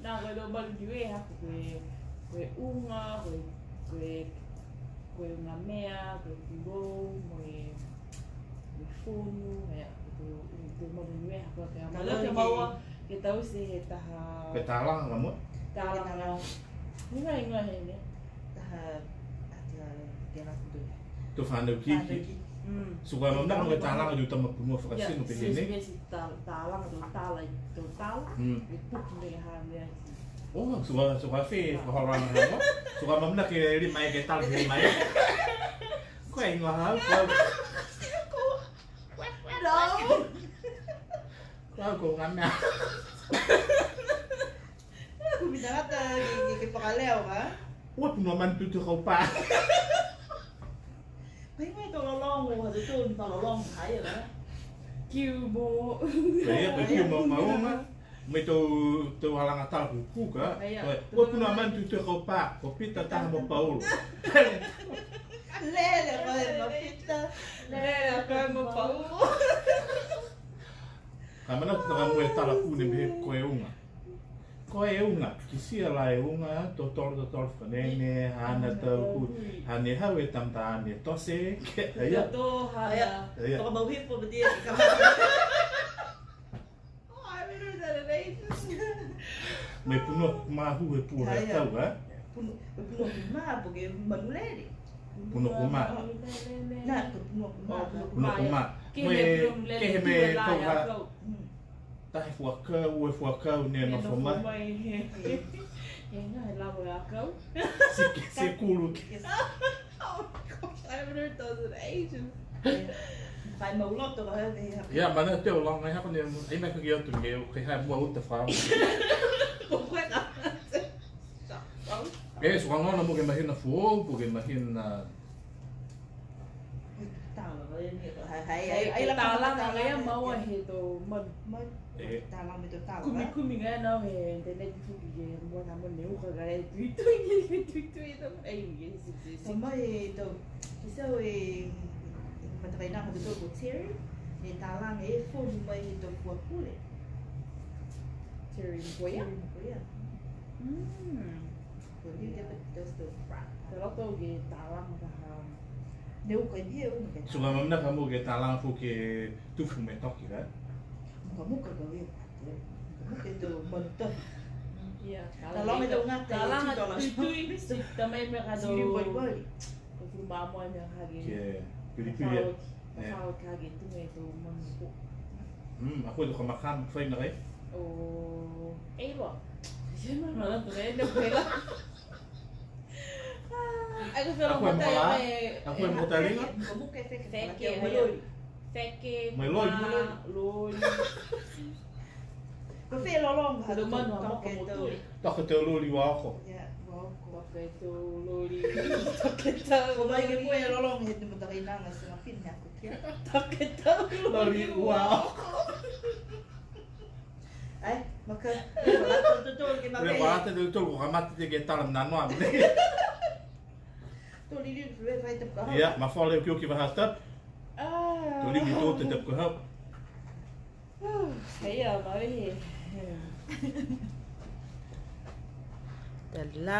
Nā, ko e tau manu Niue haaku, ko e, ko e uga, ko e, ko e, ko e uga mea, ko e tulou, mo e, mo e fonu, ia, ko e tau, ko e tau manu Niue haaku, ko e manu ke maua, ke taute he taha. Ko e talaga ka mua? Talaga. Higoa, higoa he ne. Taha, a, taha, ke na kutu. Tau fanau kiki. Fanau kiki. Mm. So kua mamanako mo e talaga tau tama punua fakatino pehē nei. Ia, si, si, si, ta-, talaga, tau tala, tau tala. Mm. E puki mai ha mea. Oh, so kua, so kua fē, kua holo ana ha kua. So kua mamanako ke lima e ke tala ke lima e. Ko e higoa hau, ko. No. Ko, ko ngā mea. Kumi tagata ke, ke, ke fakaleo, ha? Ua punua manu tutu kau pā. Ko e higoa e tau lologo, ha tautolu ni tau lologo, ha ia, ha? Kiu mo. Ko ia, ko e kiu mo, mo e uga. Mo e tau, tau alaga tala kūkū ka. Ia. Ko e, ua punua manu tutu kau pā, ko Pita taha mo Paulo. Lele, ko e mo Pita. Lele, ko e mo Paulo. Ka manatu taha mo e tala pune mo e ko e uga. Ko e uga, kitia la e uga, totolo, totolo fakanene, haana tau hui, haana hau e tama taane tote, ke, aia. Totolo, haana. Aia. Fakamau hifo, mo e tau kamata. Oh, I remember that at eight. Mo e punua kumā hū he pū he tau, ha? Punua, punua kumā, po ke manu lele. Punua kumā. Nā, ko punua kumā. Oh, punua kumā. Mo e, ke he mo e tau ha. Mm. Taha e fuakau, ua e fuakau ne nofo mai. He, he, he, he, he lava e akau. Se, se kulu ke. Oh my gosh, I haven't heard those in ages. Fai mau loto ka he, he. Ia, mana te o loga e hako ne, ai mai ka ki atu ke, ke hai mua uta fa. Ko koe ka. E, so ka gona mo ke mahina foou, po ke mahina. Tala, Ai, ai, ai, ai, talaga ia maua he tau manu. Manu. E. Talaga mo e tau tala. Kumikumi ga nā he internet foki ke mua nā manu ne uka ga e tuitui, ke tuitui e tau manu. Ai, e, se, se, se. Mai e tau, ke sau e, e matakainaga ha tautolu ko Terry, e talaga e fonu mai he tau fua pule. Terry Mokoia? Terry Mokoia. Mm. Ko liu ke pa tau tau. Te loto ke talaga ka ha. Ne uka ia, uka. Suka mamana ka mo ke talaga foki ke tufu mo e toke, right? Mukamuka ka ia. Mukamuka e tau manu tohi. Ia, talaga e tau gata e talaga two dollars. Tuitui, si tamai mo e ka tau. Sili valivali. Ko fulu mā moa e mena ka ke. Ke, pili pili. Ka fao, ka fao ka ke tuga e tau manu ko. Mm, a koe tau ka makana, fai na kai? O, e iloa. Ia, ma, ma, na, tu, e, ne, ko e la. Ai, ko e fela mata e, a koe mo taliga? Ko muke feke, feke, feke, mai loli. Feke, mai loli, ma, mai loli. Ko e fē lologo ha tau manu ha toke tau. Toke tau loli ua oko. Ia, ua oko. Toke tau loli. Toke tau loli. Ko mai ke koe lologo he tau matakainaga sa na pine ako kia. Toke tau loli ua oko. Ai, maka, ko lata tautolu ke maka. Ko lata tautolu, ko kamata ke tala mena noa. Tau lili, fai tapu ka hau. Ia, ma fale ukiuki vaha tapu. Ah. Tau lili tau tapu ka hau. Hei a, mavehe. Tala.